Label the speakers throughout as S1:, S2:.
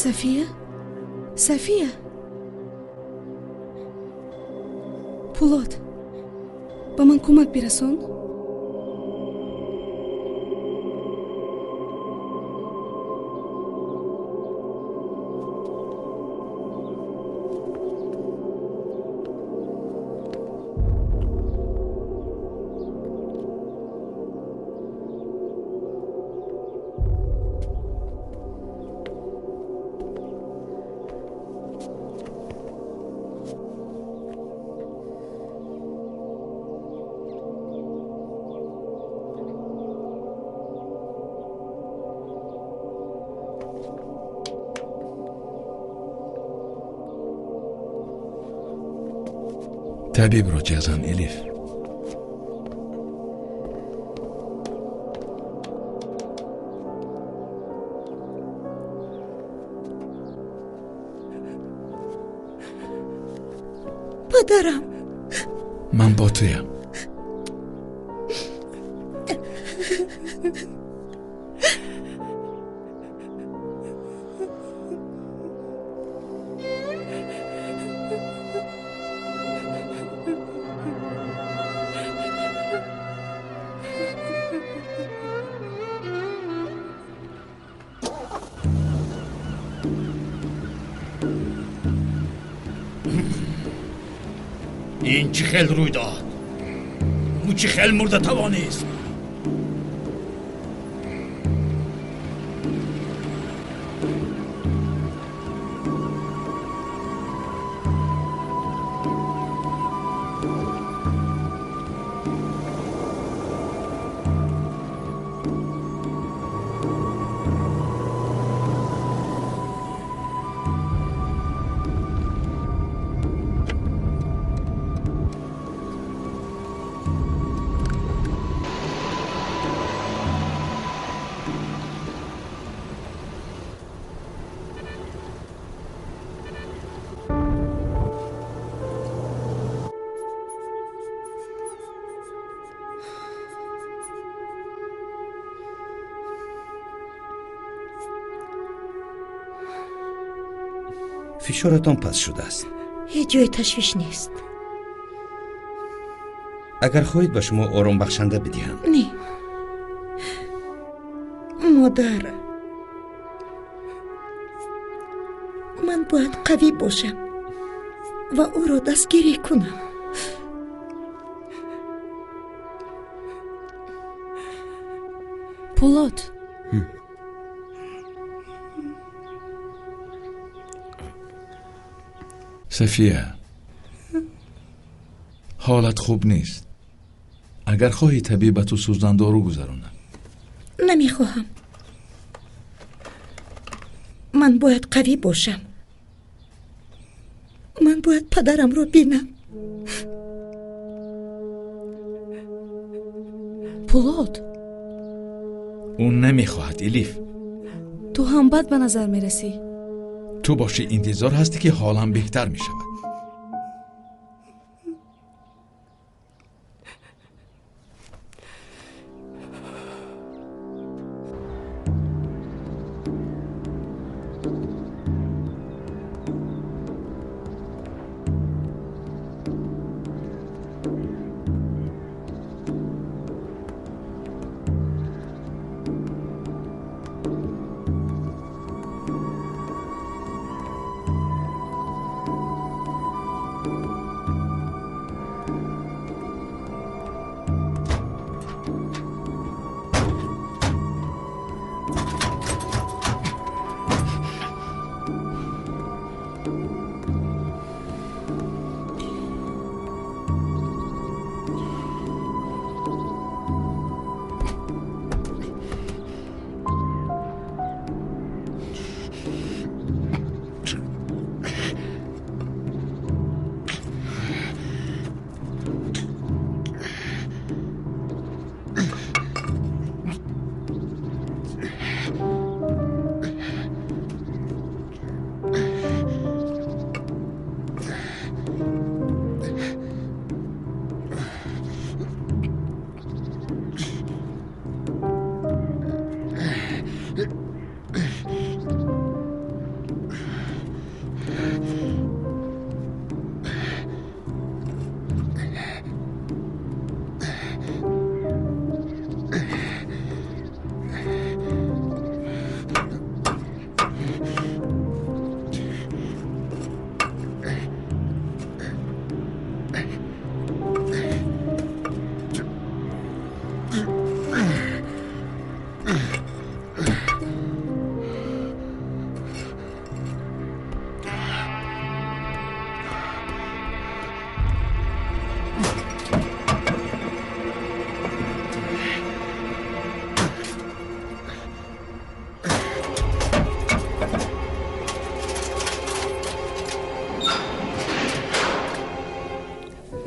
S1: Сафия? Сафия? Пулод, ба ман кӯмак бирасон.
S2: Табибро ҷазан, Элиф.
S3: Падарам.
S2: Ман бо туям.
S4: Ин чӣ хел рӯй дод? Ӯ чӣ хел мурда тавонист?
S5: Фишоратон паст шудааст.
S3: Ҳеҷ ҷои ташвиш нест.
S5: Агар хоҳед, ба шумо оромбахшанда бидиҳам.
S3: Не, модар, ман бояд қавӣ бошам ва ӯро дастгирӣ кунам.
S1: Пулод.
S2: Сафия, ҳолат хуб нест. Агар хоҳӣ, табиб ба ту сӯзандору гузаронад.
S3: Намехоҳам. Ман бояд қавӣ бошам. Ман бояд падарамро бинам.
S1: Пулод.
S2: Ӯ намехоҳад, Элиф.
S1: Ту ҳам бад ба назар мерасӣ.
S2: Ту бошӣ интизор ҳастӣ, ки ҳолам беҳтар мешавад.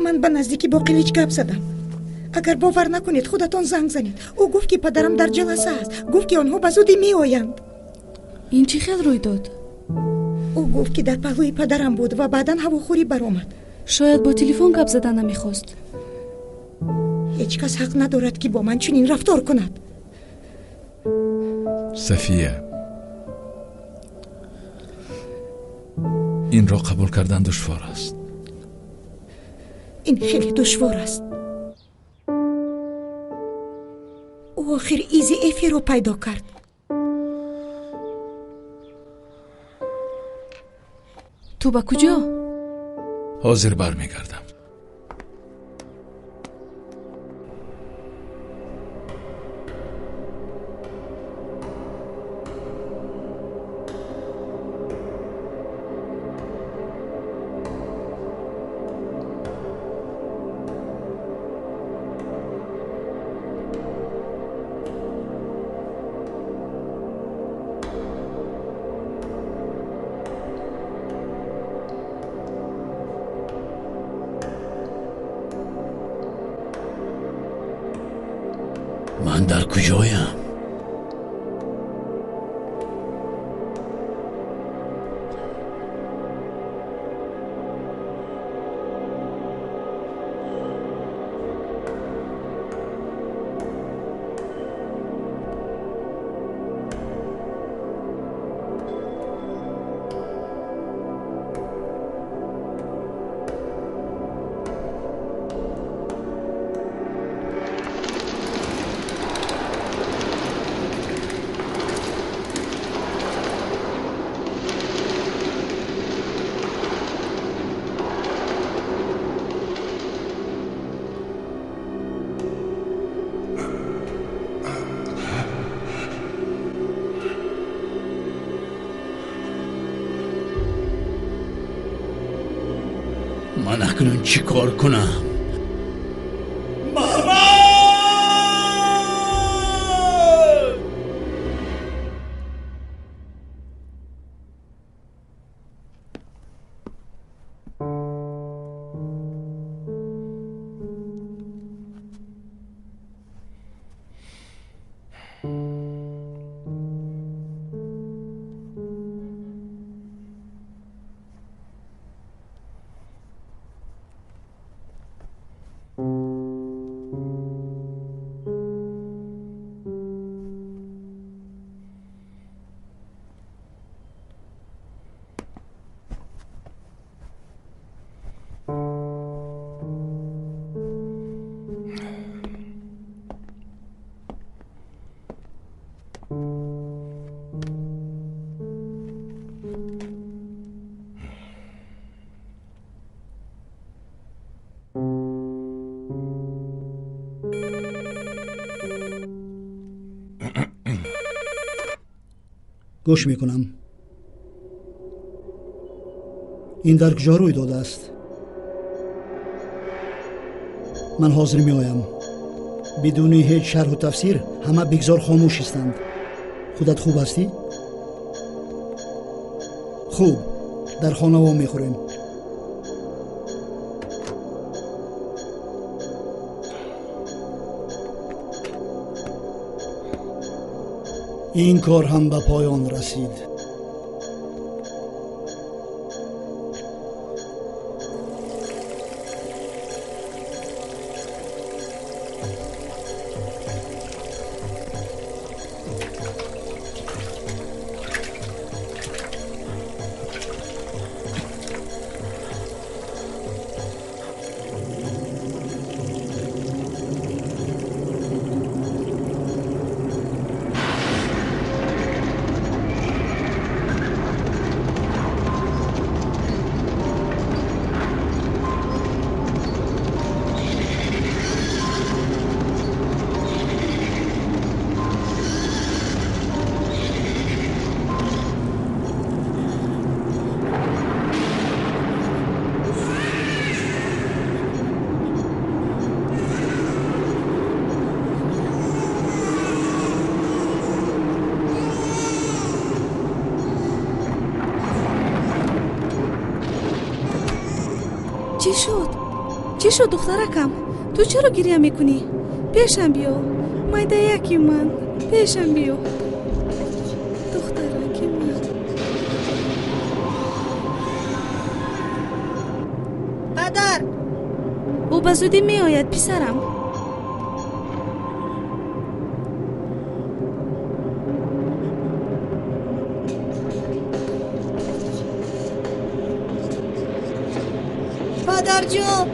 S3: Ман ба наздикӣ бо Қилич гап задам. Агар бовар накунед, худатон занг занед. Ӯ гуфт, ки падарам дар ҷаласа аст. Гуфт, ки онҳо ба зудӣ меоянд.
S1: Ин чӣ хел рӯй дод?
S3: Ӯ гуфт, ки дар паҳлӯи падарам буд ва баъдан ҳавохӯрӣ баромад.
S1: Шояд бо телефон гап задан намехост.
S3: Ҳеҷ кас ҳақ надорад, ки бо ман чунин рафтор кунад.
S2: Сафия, инро қабул кардан душвор аст.
S3: Ин хеле душвор аст. Ӯ охир изи Эфиро пайдо кард.
S1: Ту ба куҷо?
S2: Ҳозир бармегардам.
S4: Ман дар куҷоям? Ман акнун чӣ кор кунам? Муҳаммад!
S6: Гӯш мекунам. Ин дар куҷо рӯй додааст? Ман ҳозир меоям. Бидуни ҳеҷ шарҳу тафсир ҳама бигзор хомӯш истанд. Худат хуб ҳастӣ? Хуб, дар хона вомехӯрем. Ин кор ҳам ба поён расид.
S1: Чӣ шуд? Чӣ шуд, духтаракам? Ту чаро гиря мекунӣ? Пешам биё, майдаяки ман, пешам биё, духтараки ман.
S3: Падар!
S1: Ӯ ба зудӣ меояд, писарам.
S3: Падарҷон!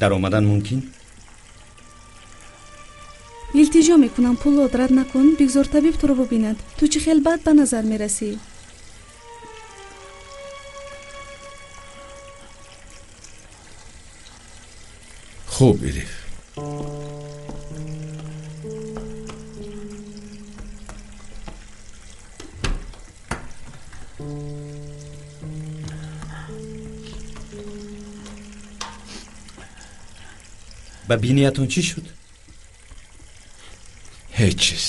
S5: Дар омадан мумкин?
S1: Илтиҷо мекунам, Пулод, рад накун, бигзор табиб туро бубинад. Ту чӣ хел бад ба назар мерасӣ.
S2: Хуб, Элиф.
S5: Ба биниятон чӣ шуд?
S2: Ҳеҷ чиз.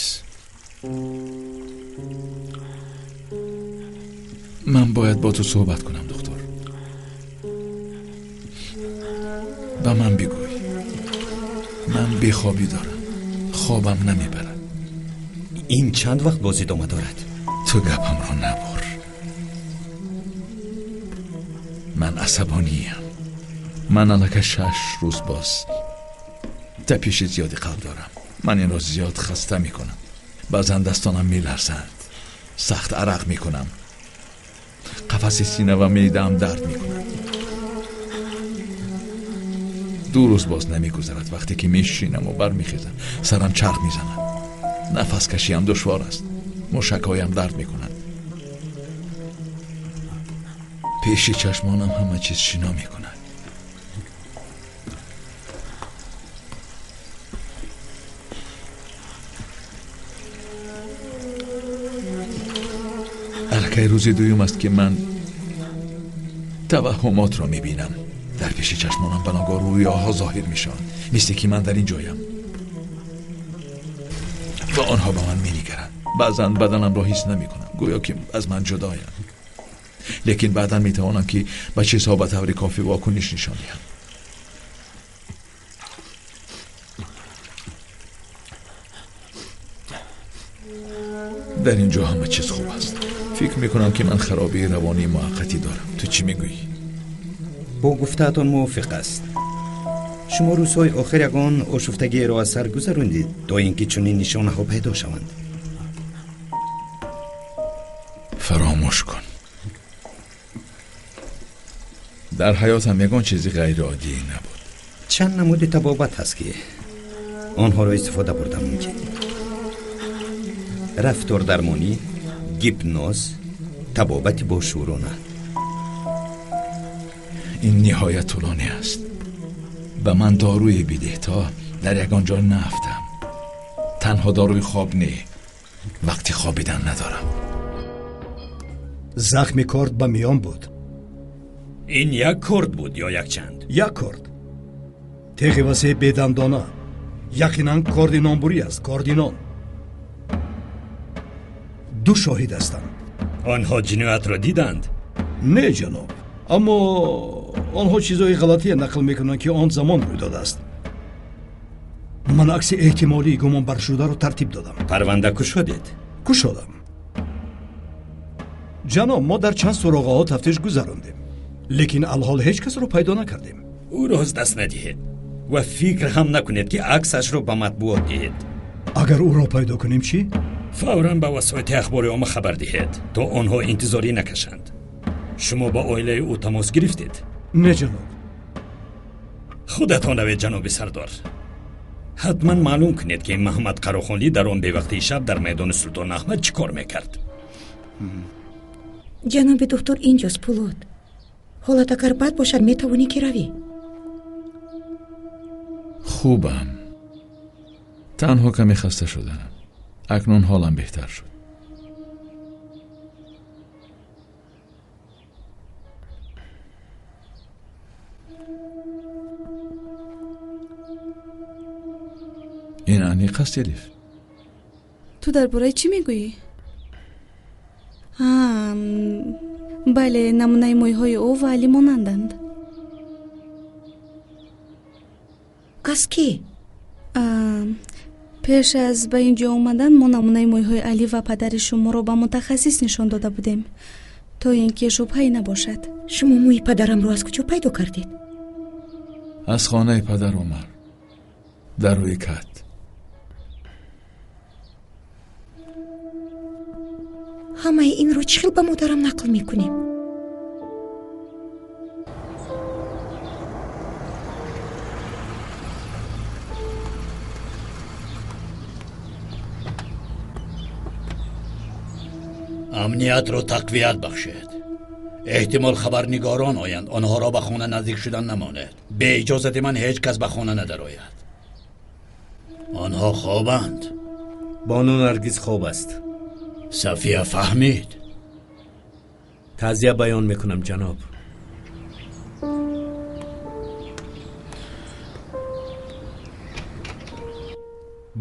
S2: Ман бояд бо ту суҳбат кунам, духтур. Ба ман бигӯй. Ман бехобӣ дорам. Хобам намебарад.
S5: Ин чанд вақт боз идома дорад?
S2: Ту гапамро набур. Ман асабониям. Ман аллакай 6 рӯз боз тапиши зиёди қалб дорам. Ман инро зиёд хаста мекунам. Баъзан дастонам меларзанд. Сахт арақ мекунам. Қафаси сина ва меъдаам дард мекунад. 2 рӯз боз намегузарад вақте ки мешинаму бармехезам. Сарам чарх мезанад. Нафаскашиам душвор аст. Мушакҳоям дард мекунанд. Пеши чашмонам ҳама чиз шино мекунад. Аллакай рӯзи дуюм аст, ки ман таваҳҳумотро мебинам. Дар пеши чашмонам баногоҳ рӯёҳо зоҳир мешаванд, мисле ки ман дар ин ҷоям ва онҳо ба ман менигаранд. Баъзан баданамро ҳис намекунам, гӯё ки аз ман ҷудоянд. Лекин баъдан метавонам, ки ба чизҳо ба таври кофӣ вокуниш нишон диҳам. Дар ин ҷо ҳама чиз хуб аст. Фикр мекунам, ки ман харобии равонии муваққатӣ дорам. Ту чӣ мегӯӣ?
S5: Бо гуфтаатон мувофиқ аст. Шумо рӯзҳои охир ягон ошуфтагиеро аз сар гузарондид, то ин ки чунин нишонаҳо пайдо шаванд?
S2: Фаромӯш кун. Дар ҳаётам ягон чизи ғайриоддӣ набуд.
S5: Чанд намуди табобат ҳаст, ки онҳоро истифода бурда мумкин: рафтордармонӣ, гипноз, Табобати бошӯрона.
S2: Ин ниҳоят тӯлонӣ аст. Ба ман доруе бидеҳ то дар ягон ҷо наафтам. Танҳо доруи хоб не, вақти хобидан надорам.
S7: Захми корд ба миён буд.
S4: Ин як корд буд ё якчанд?
S7: Як корд. Теғи васеъ бедандона. Яқинан корди нонбурӣ аст, корди нон. Ду шоҳид ҳастанд.
S4: Онҳо ҷиноятро диданд?
S7: Не, ҷаноб, аммо онҳо чизҳои ғалатие нақл мекунанд, ки он замон рӯй додааст. Ман акси эҳтимолии гумонбаршударо тартиб додам.
S5: Парванда кушодед?
S7: Кушодам. Ҷаноб, мо дар чанд суроғаҳо тафтиш гузарондем, лекин алҳол ҳеҷ касро пайдо накардем.
S4: Ӯро аз даст надиҳед ва фикр ҳам накунед, ки аксашро ба матбуот диҳед.
S7: Агар ӯро пайдо кунем чӣ?
S4: Фавран ба васоити ахбори омма хабар диҳед, то онҳо интизорӣ накашанд. Шумо ба оилаи ӯ тамос гирифтед?
S7: Не, ҷаноб.
S4: Худатон равед, ҷаноби сардор. Ҳатман маълум кунед, ки Маҳмад Қарохонлӣ дар он бевақтии шаб дар майдони Султон Аҳмад чӣ кор мекард.
S3: Ҷаноби духтур, инҷост Пулод. Ҳолат агар бад бошад, метавонӣ ки равӣ.
S2: Хубам. Танҳо каме хаста шудам. Акнун ҳолам беҳтар шуд. Ин аниқ аст, Элиф?
S1: Ту дар бораи чӣ мегӯӣ? Бале, намунаи мӯйҳои ӯ ва Али монанданд.
S3: Аз кӣ?
S1: Пеш аз ба ин ҷо омадан мо намунаи мӯйҳои Али ва падари шуморо ба мутахассис нишон дода будем, то ин ки шубҳае набошад.
S3: Шумо мӯи падарамро аз куҷо пайдо кардед?
S2: Аз хонаи падар Умар, дар рӯи кат.
S3: Ҳамаи инро чӣ хел ба модарам нақл мекунем?
S4: Амниятро тақвият бахшед. Эҳтимол хабарнигорон оянд, онҳоро ба хона наздик шудан намонед. Бе иҷозати ман ҳеҷ кас ба хона надарояд. Онҳо хобанд.
S5: Бону Наргиз хоб аст.
S4: Сафия фаҳмид.
S8: Таъзия баён мекунам, ҷаноб.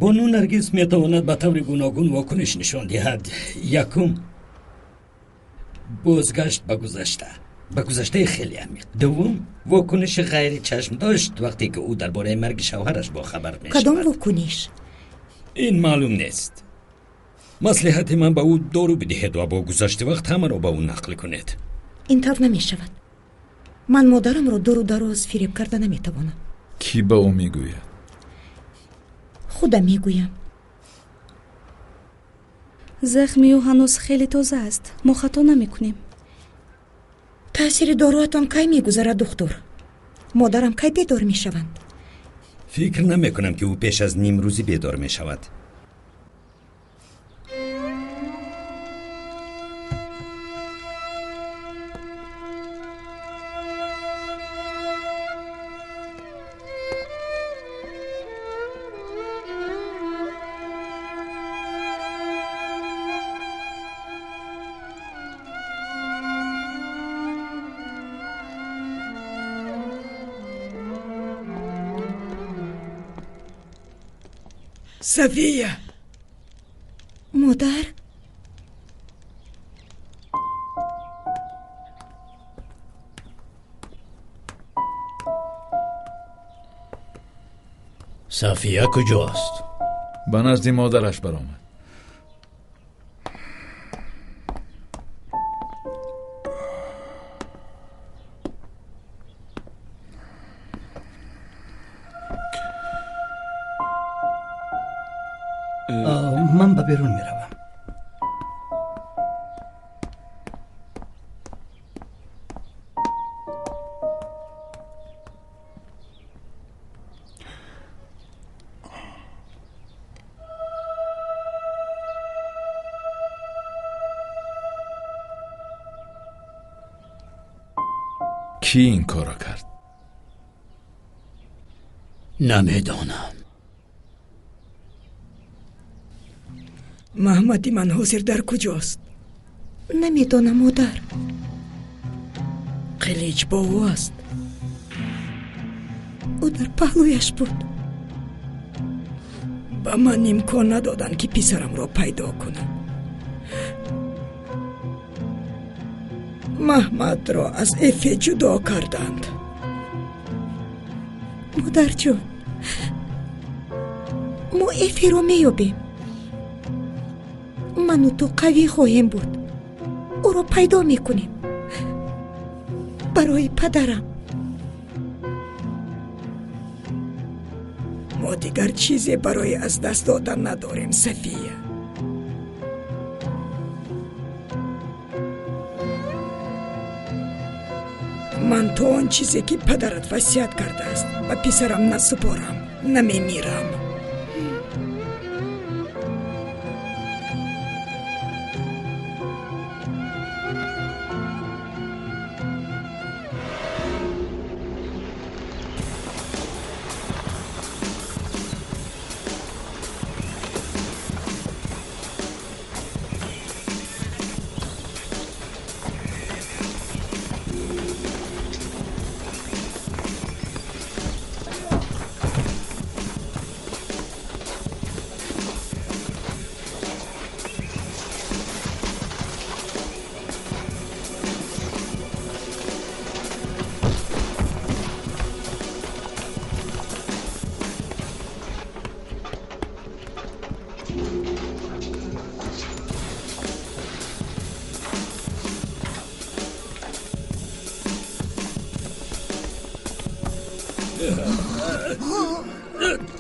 S4: Бону Наргиз метавонад ба таври гуногун вокуниш нишон диҳад. Якум, бозгашт ба гузашта, ба гузаштаи хеле амиқ. Дуввум, вокуниши ғайричашмдошт вақте ки ӯ дар бораи марги шавҳараш бохабар мешавад.
S3: Кадом вокуниш?
S4: Ин маълум нест. Маслиҳати ман ба ӯ дору бидиҳед ва бо гузашти вақт ҳамаро ба ӯ нақл кунед.
S3: Ин тавр намешавад. Ман модарамро дуру дароз фиреб карда наметавонам.
S2: Кӣ ба ӯ мегӯяд?
S3: Худам мегӯям.
S1: Захми ӯ ҳанӯз хеле тоза аст. Мо хато намекунем.
S3: Таъсири доруатон кай мегузарад, духтур? Модарам кай бедор мешаванд?
S5: Фикр намекунам, ки ӯ пеш аз нимрӯзӣ бедор мешавад.
S4: Сафия!
S3: Модар?
S4: Сафия куҷост?
S2: Ба назди модараш баромад.
S7: Ман ба берун меравам.
S2: Кӣ ин корро кард?
S4: Намедонам.
S3: Маҳмади ман ҳозир дар куҷост? Намедонам, модар. Қилич бо ӯ аст. Ӯ дар паҳлӯяш буд. Ба ман имкон надоданд, ки писарамро пайдо кунам. Маҳмадро аз Эфе ҷудо карданд. Модарҷон, мо Эферо меёбем. Ману ту қавӣ хоҳем буд. Ӯро пайдо мекунем. Барои падарам. Мо дигар чизе барои аз даст додан надорем, Сафия. Ман то он чизе, ки падарат васият кардааст, ба писарам насупорам, намемирам.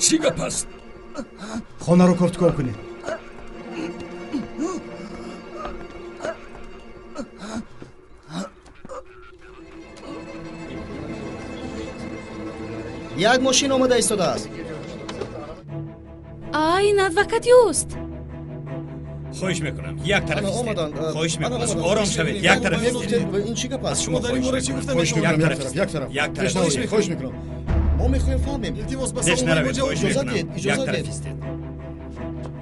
S2: Чӣ гап аст?
S7: Хонаро кофтукоб кунед.
S9: Як мошин омада истодааст.
S1: А, ин адвокати ӯст.
S8: Хоҳиш мекунам, як тараф истед. Хоҳиш мекунам, ором шавед, як тараф истед.
S9: Ин чӣ гап аст?
S8: Шумо хоҳиш мекунам, як тараф, як тараф.
S9: Хоҳиш мекунам. Мо мехоҳем фаҳмем.
S8: Пеш наравед, хоҳиш мекунам. Як тараф истед.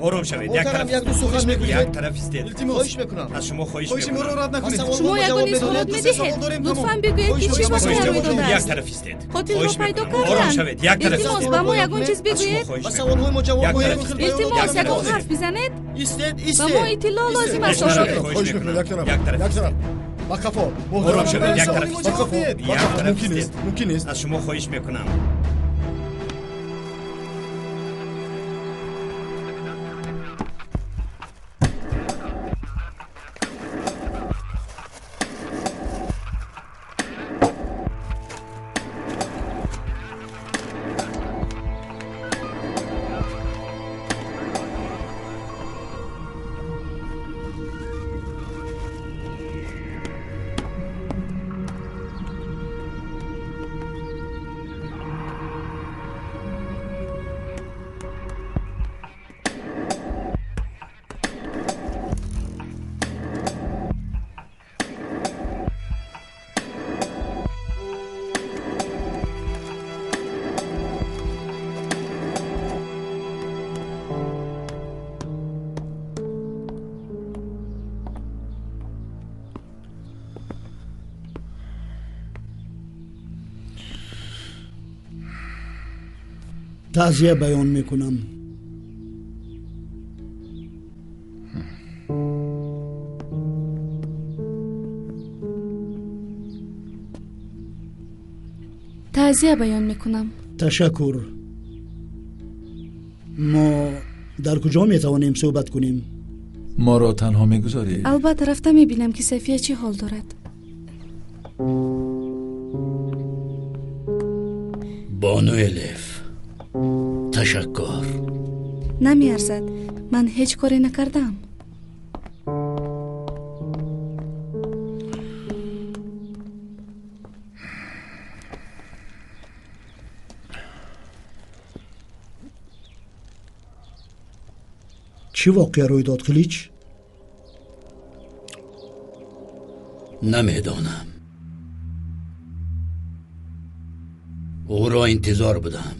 S8: Ором шавед, як тараф.
S9: Як ду сухан мегӯед.
S8: Як тараф истед.
S9: Хоҳиш мекунам.
S8: Аз шумо хоҳиш мекунам.
S1: Шумо ягон изҳорот медиҳед? Лутфан бигӯед, ки чӣ воқеа рӯй додааст.
S8: Як тараф истед.
S1: Қотилро пайдо
S8: Ором
S1: карданд.
S8: шавед, як тараф
S1: Илтимос,
S8: истед.
S1: ба мо ягон чиз бигӯед.
S9: Ба саволҳои мо ҷавоб хоҳем.
S1: Илтимос, ягон ҳарф бизанед.
S9: Истед,
S1: Ба
S9: истед.
S1: мо иттилоъ лозим аст.
S8: Пеш наравед,
S1: Ошоқи.
S8: хоҳиш мекунам. Як тараф истед.
S7: Ба қафо.
S8: Ором шавед, як тараф
S7: Ба
S8: истед.
S7: қафо.
S8: Як тараф
S7: Мумкин нест.
S8: истед.
S7: Мумкин нест.
S8: Аз шумо хоҳиш мекунам.
S6: Таъзия баён мекунам.
S1: Таъзия баён мекунам.
S6: Ташаккур. Мо дар куҷо метавонем суҳбат кунем?
S2: Моро танҳо мегузорӣ?
S1: Албатта, рафта мебинам, ки Сафия чӣ ҳол дорад.
S4: Бону Элиф, ташаккур.
S1: Намеарзад. Ман ҳеҷ коре накардам.
S6: Чӣ воқеа рӯй дод, Қилич?
S4: Намедонам. Ӯро интизор будам.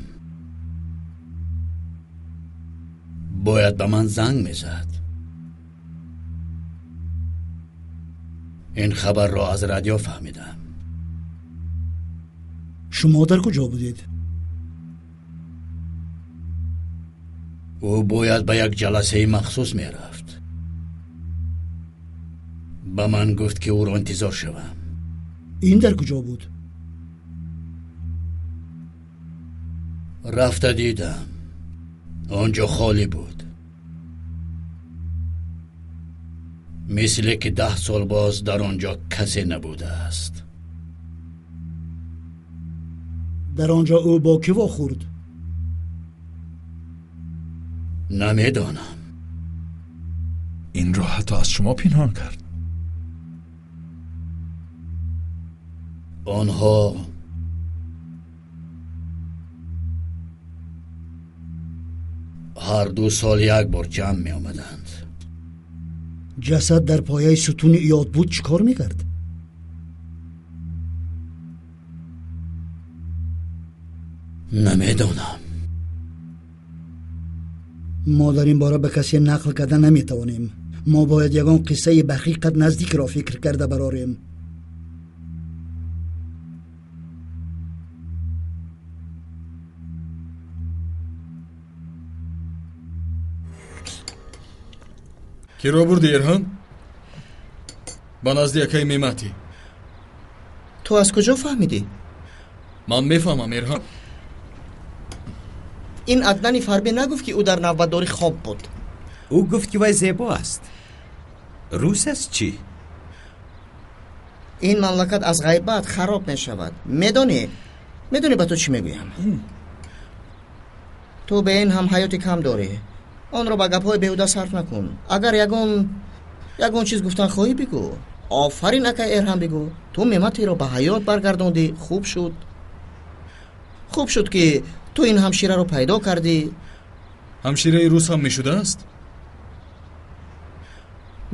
S4: Бояд ба ман занг мезад. Ин хабарро аз радио фаҳмидам.
S6: Шумо дар куҷо будед?
S4: Ӯ бояд ба як ҷаласаи махсус мерафт. Ба ман гуфт, ки ӯро интизор шавам.
S6: Ин дар куҷо буд?
S4: Рафта дидам. Он ҷо холӣ буд. Мисле ки 10 сол боз дар он ҷо касе набудааст.
S6: Дар он ҷо ӯ бо кӣ вохӯрд?
S4: Намедонам.
S2: Инро ҳатто аз шумо пинҳон кард.
S4: Онҳо ҳар 2 сол як бор ҷамъ меомаданд.
S6: Ҷасад дар пояи сутуни ёдбуд чӣ кор мекард?
S4: Намедонам.
S6: Мо дар ин бора ба касе нақл карда наметавонем. Мо бояд ягон қиссаи ба ҳақиқат наздикро фикр карда барорем.
S10: Киро бурди, Эрҳон? Ба назди акаи Мематӣ.
S11: Ту аз куҷо фаҳмидӣ?
S10: Ман мефаҳмам, Эрҳон.
S11: Ин Аднани Фарбе нагуфт, ки ӯ дар навбатдорӣ хоб буд.
S5: Ӯ гуфт, ки вай зебо аст. Рус аст чӣ?
S11: Ин мамлакат аз ғайбат хароб мешавад. Медонӣ ба ту чӣ мегӯям? Ту ба ин ҳам ҳаёти кам дорӣ. Онро ба гапҳои беҳуда сарф накун. Агар ягон чиз гуфтан хоҳӣ, бигӯ. Офарин, акай Эрҳам, бигӯ. Ту Мематиро ба ҳаёт баргардондӣ. Хуб шуд. Хуб шуд, ки ту ин ҳамшираро пайдо кардӣ.
S10: Ҳамшираи рус ҳам мешудааст?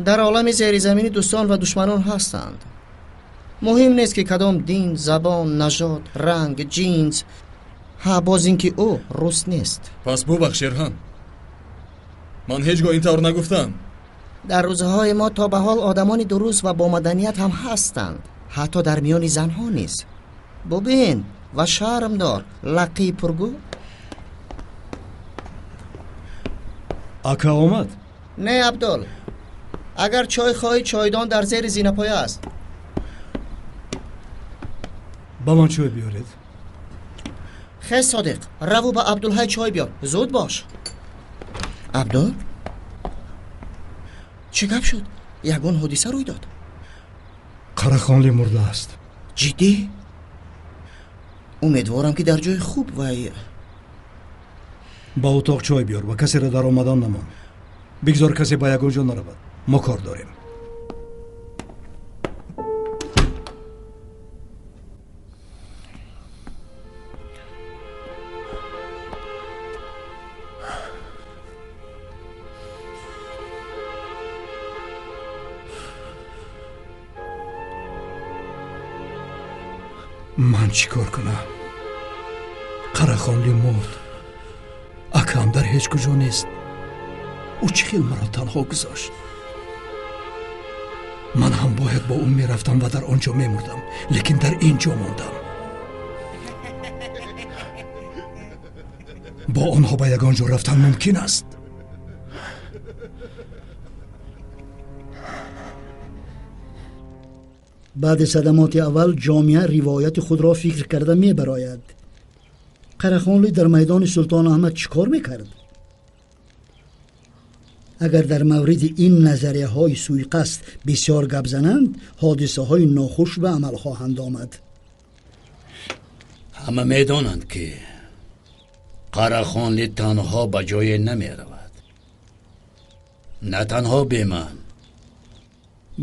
S11: Дар олами зеризаминӣ дӯстон ва душманон ҳастанд. Муҳим нест, ки кадом дин, забон, нажод, ранг, ҷинс. Ҳа, боз ин ки ӯ рус нест.
S10: Пас бубахш, Эрҳан. Ман ҳеҷ гоҳ ин тавр нагуфтам.
S11: Дар рӯзҳои мо то ба ҳол одамони дуруст ва бомаданият ҳам ҳастанд, ҳатто дар миёни занҳо низ. Бубин ва шарм дор, лаққии пургӯ.
S7: Ака омад?
S11: Не, Абдул. Агар чой хоҳӣ, чойдон дар зери зинапоя аст.
S7: Ба ман чой биёред.
S11: Хез, Содиқ, раву ба Абдулҳай чой биёр. Зуд бош. Абдул, чӣ гап шуд? Ягон ҳодиса рӯй дод?
S7: Қарахонлӣ мурдааст.
S11: Ҷиддӣ? Умедворам, ки дар ҷои хуб вай.
S7: Ба утоқ чой биёр ва касеро дар омадан намон. Бигзор касе ба ягон ҷо наравад. Мо кор дорем. Ман чӣ кор кунам? Қарахонлӣ мурд. Акам дар ҳеҷ куҷо нест. Ӯ чӣ хел маро танҳо гузошт? Ман ҳам бояд бо ӯ мерафтам ва дар он ҷо мемурдам, лекин дар ин ҷо мондам. Бо онҳо ба ягон ҷо рафтан мумкин аст?
S6: Баъди садамоти аввал ҷомеа ривояти худро фикр карда мебарояд. Қарахонлӣ дар майдони Султон Аҳмад чӣ кор мекард? Агар дар мавриди ин назарияҳои суиқасд бисёр гап зананд, ҳодисаҳои нохуш ба амал хоҳанд омад.
S4: Ҳама медонанд, ки Қарахонлӣ танҳо ба ҷое намеравад. На танҳо бе ман,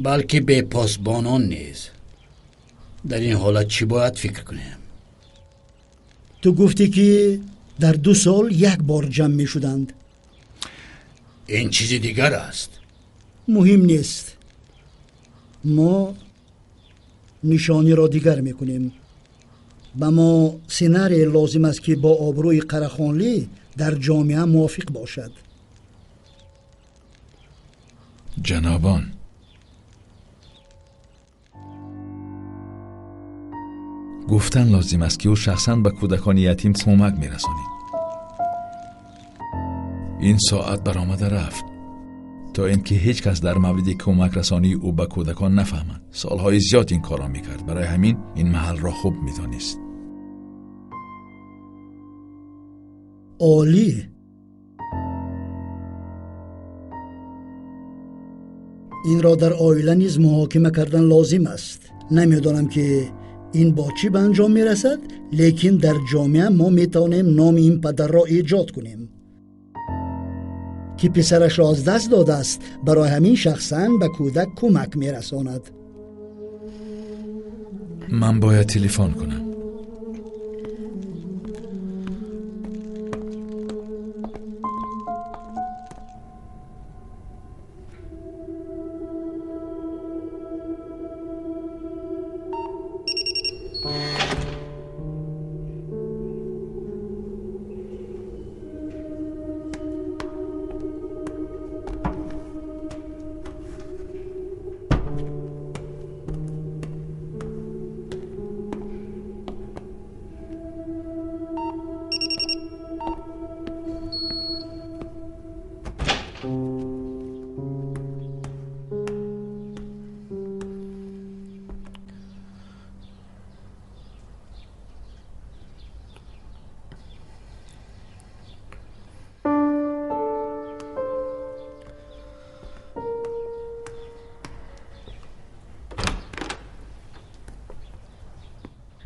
S4: балки бе посбонон низ. Дар ин ҳолат чӣ бояд фикр кунем?
S6: Ту гуфтӣ, ки дар 2 сол як бор ҷамъ мешуданд.
S4: Ин чизи дигар аст.
S6: Муҳим нест. Мо нишониро дигар мекунем. Ба мо сценарие лозим аст, ки бо обрӯи Қарахонлӣ дар ҷомеа мувофиқ бошад.
S2: Ҷанобон, гуфтан лозим аст, ки ӯ шахсан ба кӯдакони ятим кӯмак мерасонид. Ин соат баромада рафт, то ин ки ҳеҷ кас дар мавриди кӯмакрасонии ӯ ба кӯдакон нафаҳмад. Солҳои зиёд ин корро мекард, барои ҳамин ин маҳалро хуб медонист.
S6: Олӣ! Инро дар оила низ муҳокима кардан лозим аст. Намедонам, ки ин бо чӣ ба анҷом мерасад, лекин дар ҷомеа мо метавонем номи ин падарро эҷод кунем, ки писарашро аз даст додааст, барои ҳамин шахсан ба кӯдак кӯмак мерасонад.
S2: Ман бояд телефон кунам.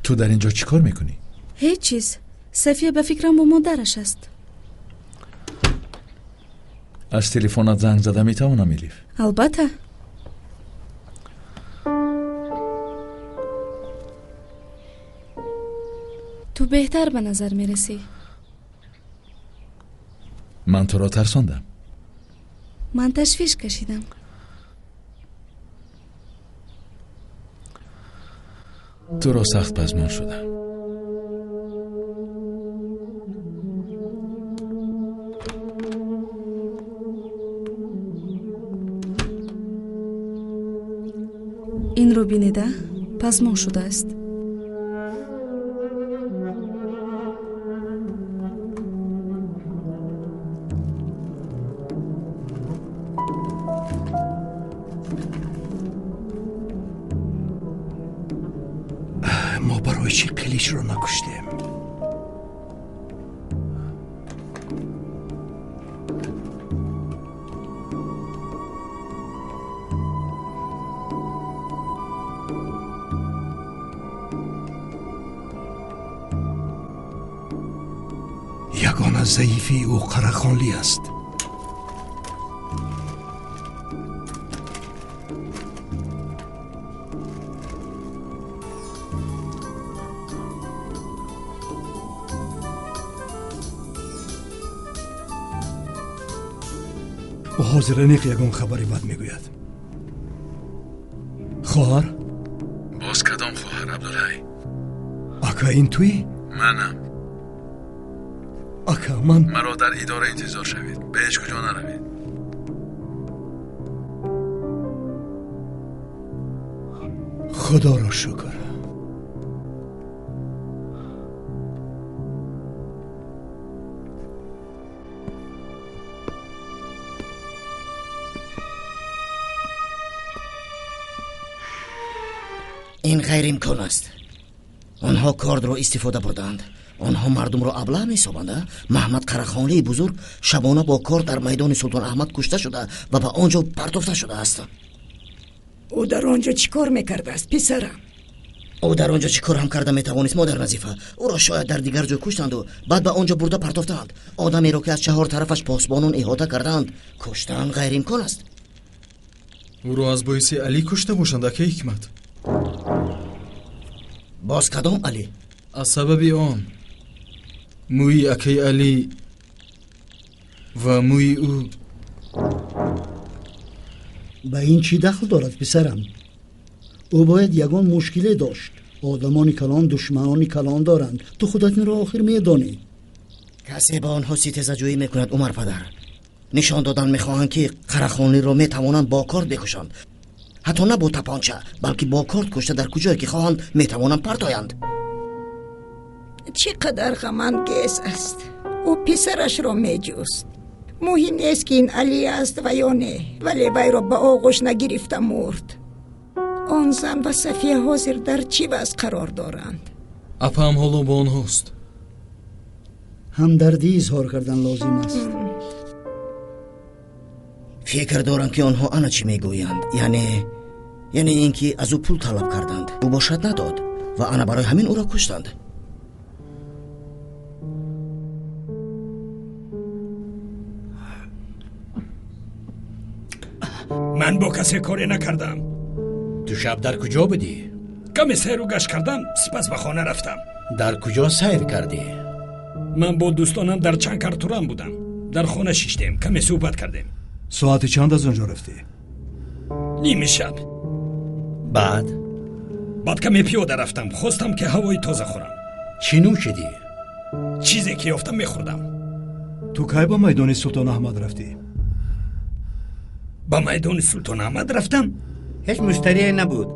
S2: Ту дар ин ҷо чӣ кор мекунӣ?
S1: Ҳеҷ чиз. Сафия ба фикрам бо модараш аст.
S2: Аз телефонат занг зада метавонам, Элиф?
S1: Албатта. Ту беҳтар ба назар мерасӣ.
S2: Ман туро тарсондам.
S1: Ман ташвиш кашидам.
S2: Туро сахт пазмон шудам.
S1: Инро бинеда пазмон шудааст.
S7: Мо барои чӣ Қиличро накуштем? Ягона заифии ӯ Қарахонлӣ аст. Ӯ ҳозир аниқ ягон хабари бад мегӯяд. Хоҳар?
S2: Боз кадом хоҳар, Абдулҳай?
S7: Ака, ин туӣ?
S2: Манам.
S7: Ака, ман...
S2: Маро дар идора интизор шавед. Ба ҳеҷ куҷо наравед.
S7: Худоро шукр.
S11: Ин ғайриимкон аст. Онҳо кордро истифода бурдаанд. Онҳо мардумро аблаҳ меҳисобанд. Маҳмад Қарахонлии бузург шабона бо кор дар майдони Султон Аҳмад кушта шуда ва ба он ҷо партофта шудааст.
S3: Ӯ дар он ҷо чӣ кор мекардааст, писарам?
S11: Ӯ дар он ҷо чӣ кор ҳам карда метавонист, модар Назифа? Ӯро шояд дар дигар ҷой куштанду баъд ба он ҷо бурда партофтаанд. Одамеро, ки аз чаҳор тарафаш посбонон иҳота кардаанд, куштан ғайриимкон аст.
S10: Ӯро аз боиси Алӣ кушта бошанд, акаи Ҳикмат.
S11: Боз кадом Алӣ?
S10: Аз сабаби он мӯи акаи Алӣ ва мӯи ӯ.
S6: Ба ин чӣ дахл дорад, писарам? Ӯ бояд ягон мушкиле дошт. Одамони калон душманони калон доранд. Ту худат инро охир медонӣ.
S11: Касе ба онҳо ситезаҷӯӣ мекунад, Умар падар. Нишон додан мехоҳанд, ки Қарахониро метавонанд бо корд бикушанд. Ҳатто на бо тапонча, балки бо корд кушта дар куҷое ки хоҳанд метавонанд партоянд.
S3: Чӣ қадар ғамангез аст. Ӯ писарашро меҷуст. Муҳим нест, ки ин Алӣ аст ва ё не, вале вайро ба оғӯш нагирифта мурд. Он зан ва Сафия ҳозир дар чӣ вазъ қарор доранд?
S10: Апаам ҳоло бо онҳост.
S6: Ҳамдардӣ изҳор кардан лозим аст.
S11: Фикр дорам, ки онҳо ана чӣ мегӯянд, яъне ин ки аз ӯ пул талаб карданд, ӯ бошад надод ва ана барои ҳамин ӯро куштанд.
S8: Ман бо касе коре накардам.
S4: Ту шаб дар куҷо будӣ?
S8: Каме сайру гашт кардам, сипас ба хона рафтам.
S4: Дар куҷо сайр кардӣ?
S8: Ман бо дӯстонам дар Чанкартуран будам. Дар хона шиштем, каме суҳбат кардем.
S7: Соати чанд аз он ҷо рафтӣ?
S8: Ними шаб.
S4: Баъд?
S8: Баъд каме пиёда рафтам. Хостам, ки ҳавои тоза хӯрам.
S4: Чӣ нӯшидӣ?
S8: Чизе ки ёфтам мехӯрдам.
S7: Ту кай ба майдони Султон Аҳмад рафтӣ?
S8: Ба майдони Султон Аҳмад рафтам?
S12: Ҳеҷ муштарие набуд.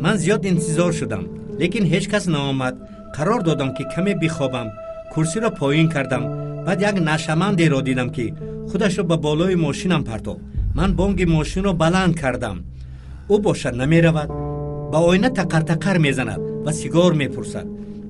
S12: Ман зиёд интизор шудам, лекин ҳеҷ кас наомад. Қарор додам, ки каме бихобам. Курсиро поин кардам. Баъд як нашъамандеро дидам, ки худашро ба болои мошинам партофт. Ман бонги мошинро баланд кардам. Ӯ бошад намеравад, ба оина тақар-тақар мезанад ва сигор мепурсад.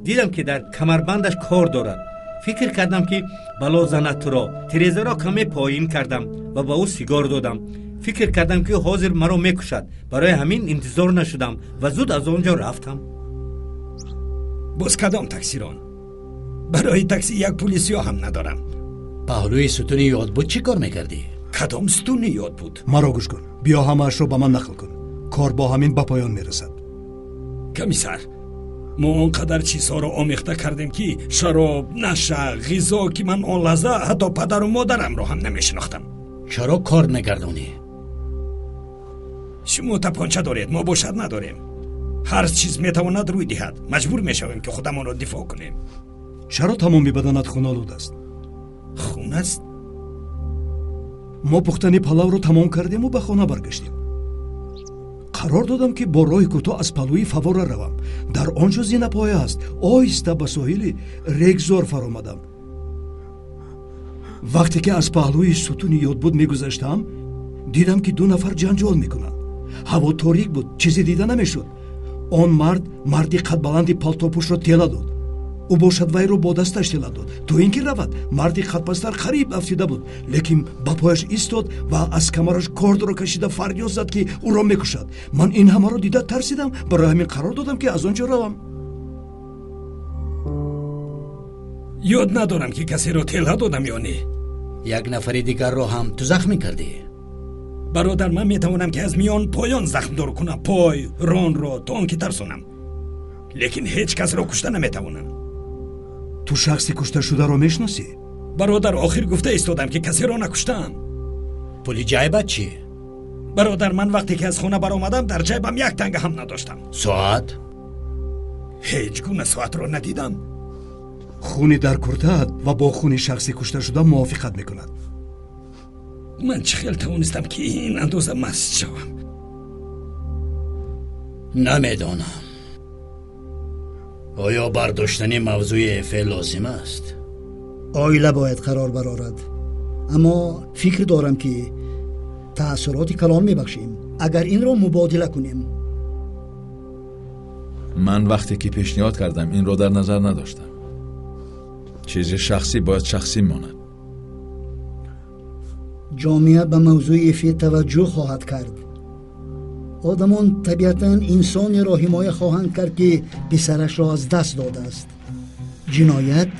S12: Дидам, ки дар камарбандаш кор дорад. Фикр кардам, ки бало занад туро. Тирезаро каме поин кардам ва ба ӯ сигор додам. Фикр кардам, ки ҳозир маро мекушад. Барои ҳамин интизор нашудам ва зуд аз он ҷо рафтам.
S8: Боз кадом таксирон? Барои такси як пули сиёҳ ҳам надорам.
S4: Паҳлӯи сутуни ёд буд чӣ кор мекардӣ?
S8: Кадом сутуни ёд буд?
S7: Маро гӯш кун. Биё ҳамаашро ба ман нақл кун. Кор бо ҳамин ба поён мерасад.
S8: Комиссар, мо он қадар чизҳоро омехта кардем, ки шароб, наша, ғизо, ки ман он лаҳза ҳатто падару модарамро ҳам намешинохтам.
S4: Чаро кор мегардонӣ?
S8: Шумо тапонча доред, мо бошад надорем. Ҳар чиз метавонад рӯй диҳад. Маҷбур мешавем, ки худамонро дифоъ кунем.
S7: Чаро тамоми баданат хунолуд аст?
S8: Хун аст?
S7: Мо пухтани палавро тамом кардему ба хона баргаштем. Қарор додам, ки бо роҳи кӯтоҳ аз палӯи фавора равам. Дар он ҷо зинапоя аст. Оҳиста ба соҳили Регзор фаромадам. Вақте ки аз паҳлӯи сутуни ёдбуд мегузаштам, дидам, ки ду нафар ҷанҷол мекунанд. Ҳаво торик буд, чизе дида намешуд. Он мард марди қадбаланди палтопӯшро тела дод. Ӯ бошад вайро бо дасташ тела дод, то ин ки равад. Марди қадпастар қариб афтида буд, лекин ба пояш истод ва аз камараш кордро кашида фарёд зад, ки ӯро мекушад. Ман ин ҳамаро дида тарсидам, барои ҳамин қарор додам, ки аз он ҷо равам.
S8: Ёд надорам, ки касеро тела додам ё не.
S4: Як нафари дигарро ҳам ту захмӣ кардӣ?
S8: Бародар, ман метавонам, ки аз миён поён захмдор кунам, пой ронро, то он ки тарсонам, лекин ҳеҷ касро кушта наметавонам.
S7: Ту шахси кушташударо мешиносӣ?
S8: Бародар, охир гуфта истодам, ки касеро накуштаам.
S4: Пули ҷайбат чӣ?
S8: Бародар, ман вақте ки аз хона баромадам, дар ҷайбам як танга ҳам надоштам.
S4: Соат?
S8: Ҳеҷ гуна соатро надидам.
S7: Хуни дар куртаат ва бо хуни шахси кушташуда мувофиқат мекунад.
S8: Ман чӣ хел тавонистам, ки ин андоза маст шавам?
S4: Намедонам. Оё бардоштани мавзӯи Эфе лозим аст?
S6: Оила бояд қарор барорад, аммо фикр дорам, ки таассуроти калон мебахшем, агар инро мубодила кунем.
S2: Ман вақте ки пешниҳод кардам, инро дар назар надоштам. Чизи шахсӣ бояд шахсӣ монад.
S6: Ҷомеа ба мавзӯи Эфе таваҷҷӯҳ хоҳад кард. Одамон табиатан инсонеро ҳимоя хоҳанд кард, ки писарашро аз даст додааст. Ҷиноят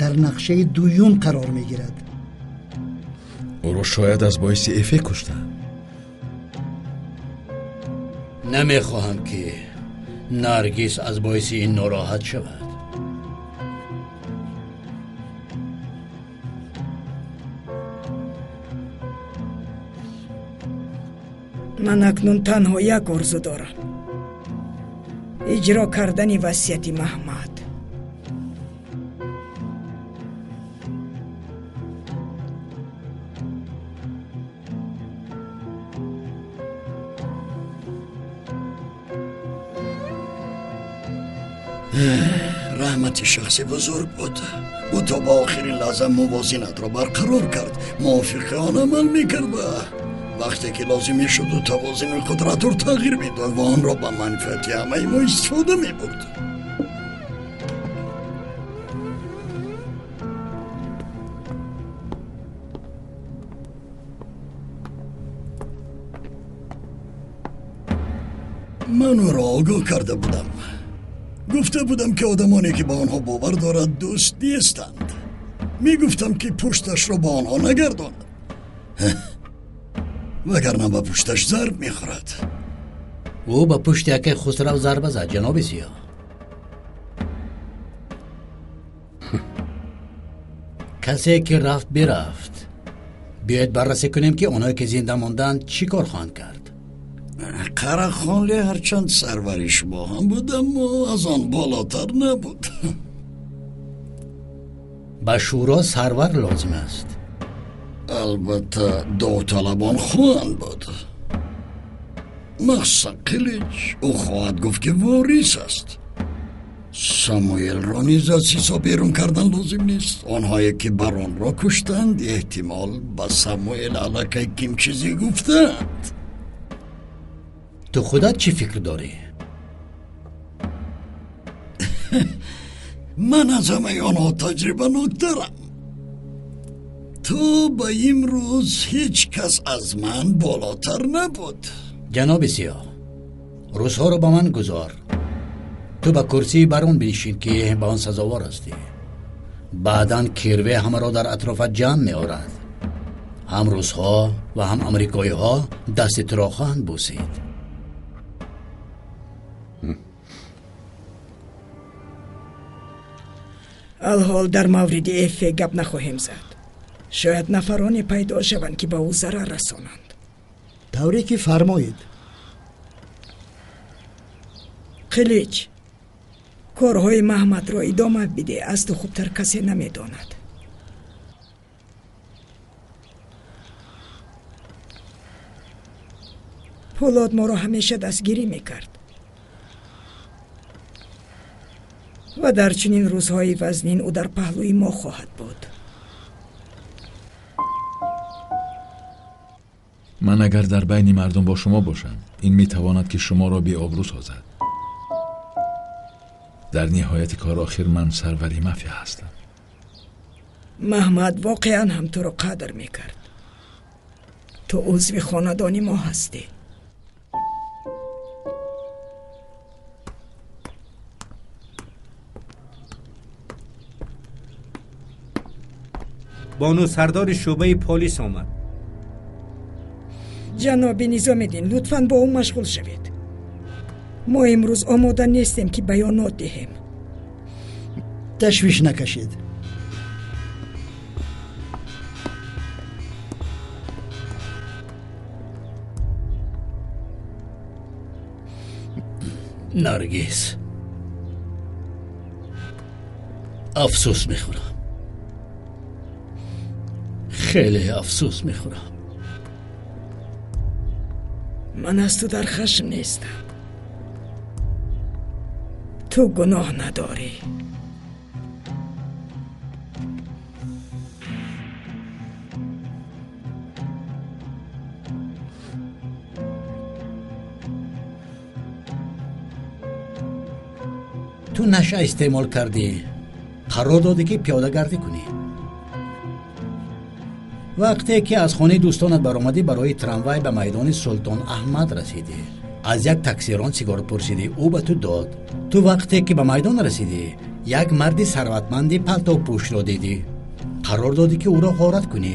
S6: дар нақшаи дуюм қарор мегирад.
S2: Ӯро шояд аз боиси Эфе куштанд.
S4: Намехоҳам, ки Наргиз аз боиси ин нороҳат шавад.
S3: Ман акнун танҳо як орзу дорам. Иҷро кардани васияти Маҳмад.
S13: Раҳмати шахси бузург буд. Ӯ то ба охирин лаҳза мувозинатро барқарор кард, мувофиқи он амал мекард ва вақте ки лозим мешуд, ӯ тавозуни қудратро тағйир медод ва онро ба манфиати ҳамаи мо истифода мебурд. Ман ӯро огоҳ карда будам. Гуфта будам, ки одамоне ки ба онҳо бовар дорад, дӯст нестанд. Мегуфтам, ки пушташро ба онҳо нагардонад, вагарна ба пушташ зарб мехӯрад.
S4: Ӯ ба пушти акаи Хусрав зарба зад, ҷаноби Сиёҳ. Касе ки рафт, бирафт. Биёед баррасӣ кунем, ки онҳое ки зинда монданд, чӣ кор хоҳанд кард.
S13: Қарахонле ҳарчанд сарвари шумо ҳам буд, аммо аз он болотар набуд.
S4: Ба шӯро сарвар лозим аст.
S13: Албатта, довталабон хоҳанд буд, махсусан Қилич. Ӯ хоҳад гуфт, ки ворис аст. Самуэлро низ аз ҳисоб берун кардан лозим нест. Онҳое ки баронро куштанд, эҳтимол ба Самуэл аллакай ким чизе гуфтаанд.
S4: Ту худат чӣ фикр дорӣ?
S13: Ман аз ҳамаи онҳо таҷрибаноктарам. То ба имрӯз ҳеҷ кас аз ман болотар набуд.
S4: Ҷаноби Сиёҳ, рӯзҳоро ба ман гузор. Ту ба курсии барон бинишин, ки ба он сазовор ҳастӣ. Баъдан Кирве ҳамаро дар атрофат ҷамъ меорад. Ҳам русҳо ва ҳам амрикоиҳо дасти туро хоҳанд бусид.
S3: Алҳол дар мавриди Эфе гап нахоҳем зад. Шояд нафароне пайдо шаванд, ки ба ӯ зарар расонанд.
S6: Тавре ки фармоед.
S3: Қилич, корҳои Маҳмадро идома биде, аз ту хубтар касе намедонад. Пӯлод моро ҳамеша дастгирӣ мекард ва дар чунин рӯзҳои вазнин ӯ дар паҳлӯи мо хоҳад буд.
S2: Ман агар дар байни мардум бо шумо бошам, ин метавонад, ки шуморо беобрӯ созад. Дар ниҳояти кор охир ман сарвари мафия ҳастам.
S3: Маҳмад воқеан ҳам туро қадр мекард. Ту узви хонадони мо ҳастӣ.
S12: Бону, сардори шӯъбаи полис омад.
S3: Ҷаноби Низомиддин, лутфан бо ӯ машғул шавед. Мо имрӯз омода нестем, ки баёнот диҳем.
S6: Ташвиш накашед.
S4: Наргиз, афсӯс мехӯрам, хеле афсӯс мехӯрам.
S3: Ман аз ту дар хашм нестам. Ту гуноҳ надорӣ.
S4: Ту наша истеъмол кардӣ, қарор додӣ, ки пиёдагардӣ кунӣ. Вақте ки аз хонаи дӯстонат баромадӣ, барои трамвай ба майдони Султон Аҳмад расидӣ. Аз як таксирон сигор пурсидӣ, ӯ ба ту дод. Ту вақте ки ба майдон расидӣ, як марди сарватманди палтопӯшро дидӣ. Қарор додӣ, ки ӯро ғорат кунӣ.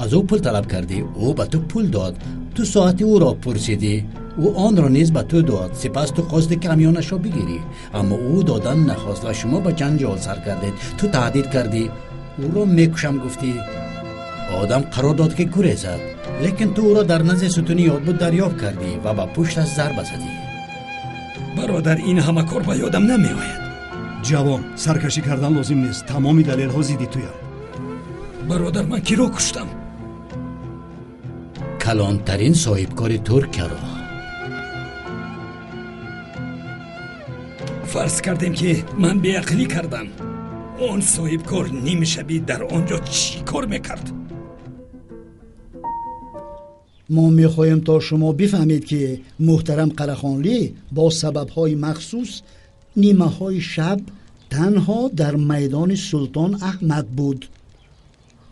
S4: Аз ӯ пул талаб кардӣ, ӯ ба ту пул дод. Ту соати ӯро пурсидӣ, ӯ онро низ ба ту дод. Сипас ту хостӣ, ки ҳамёнашро бигирӣ, аммо ӯ додан нахост ва шумо ба ҷанҷол сар кардед. Ту таҳдид кардӣ, ӯро мекушам гуфтӣ. Одам қарор дод, ки гурезад, лекин ту ӯро дар назди сутуни ёдбуд дарёфт кардӣ ва ба пушташ зарба задӣ.
S8: Бародар, ин ҳама кор ба ёдам намеояд.
S7: Ҷавон, саркашӣ кардан лозим нест. Тамоми далелҳо зидди туянд.
S8: Бародар, ман киро куштам?
S4: Калонтарин соҳибкори Туркияро.
S8: Фарз кардем, ки ман беақлӣ кардам. Он соҳибкор нимшабӣ дар он ҷо чӣ кор мекард?
S6: Мо мехоҳем, то шумо бифаҳмед, ки муҳтарам Қарахонлӣ бо сабабҳои махсус нимаҳои шаб танҳо дар майдони Султон Аҳмад буд.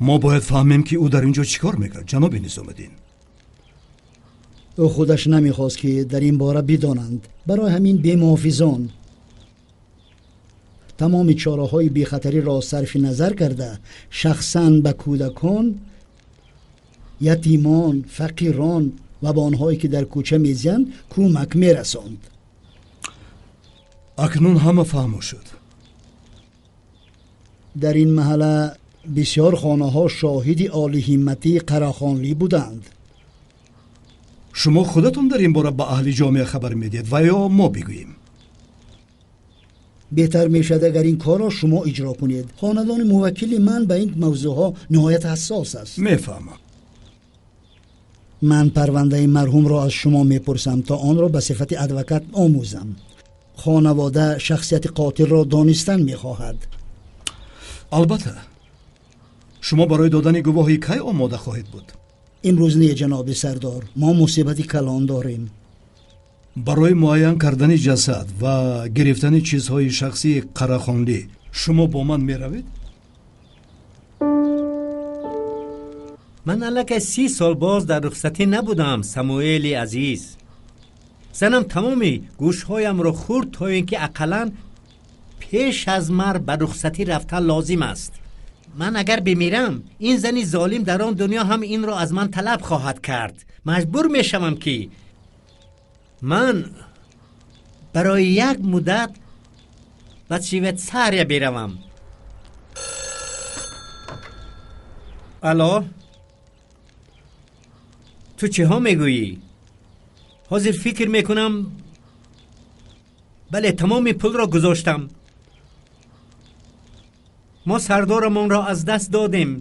S7: Мо бояд фаҳмем, ки ӯ дар ин ҷо чӣ кор мекард, ҷаноби Низомиддин.
S6: Ӯ худаш намехост, ки дар ин бора бидонанд. Барои ҳамин бемуҳофизон тамоми чораҳои бехатариро сарфи назар карда, шахсан ба кӯдакон, ятимон, фақирон ва ба онҳое, ки дар кӯча мезиянд, кӯмак мерасонд.
S7: Акнун ҳама фаҳмо шуд.
S6: Дар ин маҳалла бисёр хонаҳо шоҳиди олиҳимматии Қарахонлӣ буданд.
S7: Шумо худатон дар ин бора ба аҳли ҷомеа хабар медиҳед ва ё мо бигӯем?
S6: Беҳтар мешавад, агар ин корро шумо иҷро кунед. Хонадони муваккили ман ба ин мавзӯъҳо ниҳоят ҳассос аст.
S7: Мефаҳмам.
S6: Ман парвандаи марҳумро аз шумо мепурсам, то онро ба сифати адвокат омӯзам. Хонавода шахсияти қотилро донистан мехоҳад.
S7: Албатта. Шумо барои додани гувоҳӣ кай омода хоҳед буд?
S6: Имрӯз не, ҷаноби сардор. Мо мусибати калон дорем.
S7: Барои муайян кардани ҷасад ва гирифтани чизҳои шахсии Қарахонлӣ шумо бо ман меравед?
S12: Ман аллакай 30 сол боз дар рухсатӣ набудам, Самуэли азиз. Занам тамоми гӯшҳоямро хӯрд, то ин ки ақаллан пеш аз марг ба рухсатӣ рафтан лозим аст. Ман агар бимирам, ин зани золим дар он дунё ҳам инро аз ман талаб хоҳад кард. Маҷбур мешавам, ки ман барои як муддат ба Швейтсария биравам. Алло, ту чиҳо мегӯӣ? Ҳозир фикр мекунам. Бале, тамоми пулро гузоштам. Мо сардорамонро аз даст додем.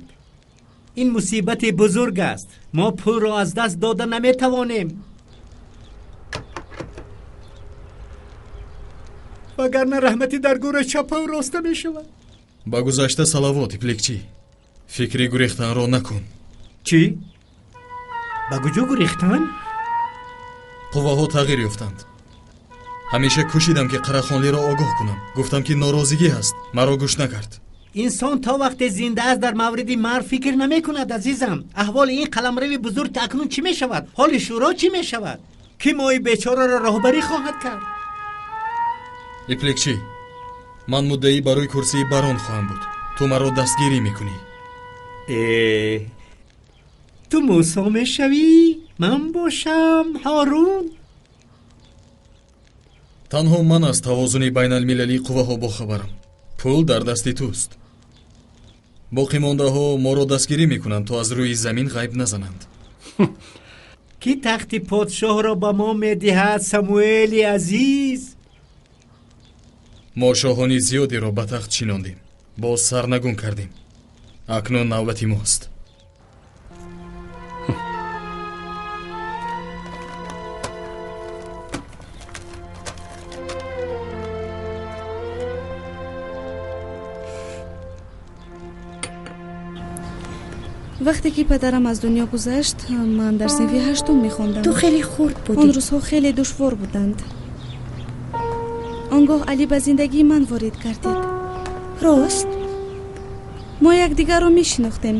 S12: Ин мусибати бузург аст. Мо пулро аз даст дода наметавонем. Вагарна раҳматӣ дар гӯра чапаву роста мешавад.
S10: Ба гузашта салавот, Иплекчӣ. Фикри гурехтанро накун.
S12: Чӣ? Ба куҷо гурехтан?
S10: Қувваҳо тағйир ёфтанд. Ҳамеша кӯшидам, ки Қарахонлиро огоҳ кунам. Гуфтам, ки норозигӣ ҳаст. Маро гӯш накард.
S12: Инсон то вақте зинда аст дар мавриди марг фикр намекунад, азизам. Аҳволи ин қаламрави бузург акнун чӣ мешавад? Ҳоли шӯро чӣ мешавад? Кӣ мои бечораро роҳбарӣ хоҳад кард?
S10: Иплекчӣ, ман муддаӣ барои курсии барон хоҳам буд. Ту маро дастгирӣ мекунӣ.
S12: Э, ту Мусо мешавӣ, ман бошам Ҳорун.
S10: Танҳо ман аз тавозуни байналмилалии қувваҳо бохабарам. Пул дар дасти туст. Боқимондаҳо моро дастгирӣ мекунанд, то аз рӯи замин ғайб назананд.
S12: Кӣ тахти подшоҳро ба мо медиҳад, Самуэли азиз?
S10: Мо шоҳони зиёдеро ба тахт шинондем, боз сарнагун кардем. Акнун навбати мост.
S1: Вақте ки падарам аз дунё гузашт, ман дар синфи ҳаштум мехондам.
S3: Ту хеле хурд будӣ.
S1: Он рӯзҳо хеле душвор буданд. Он гоҳ Алӣ ба зиндагии ман ворид гардид.
S3: Рост?
S1: Мо якдигарро мешинохтем,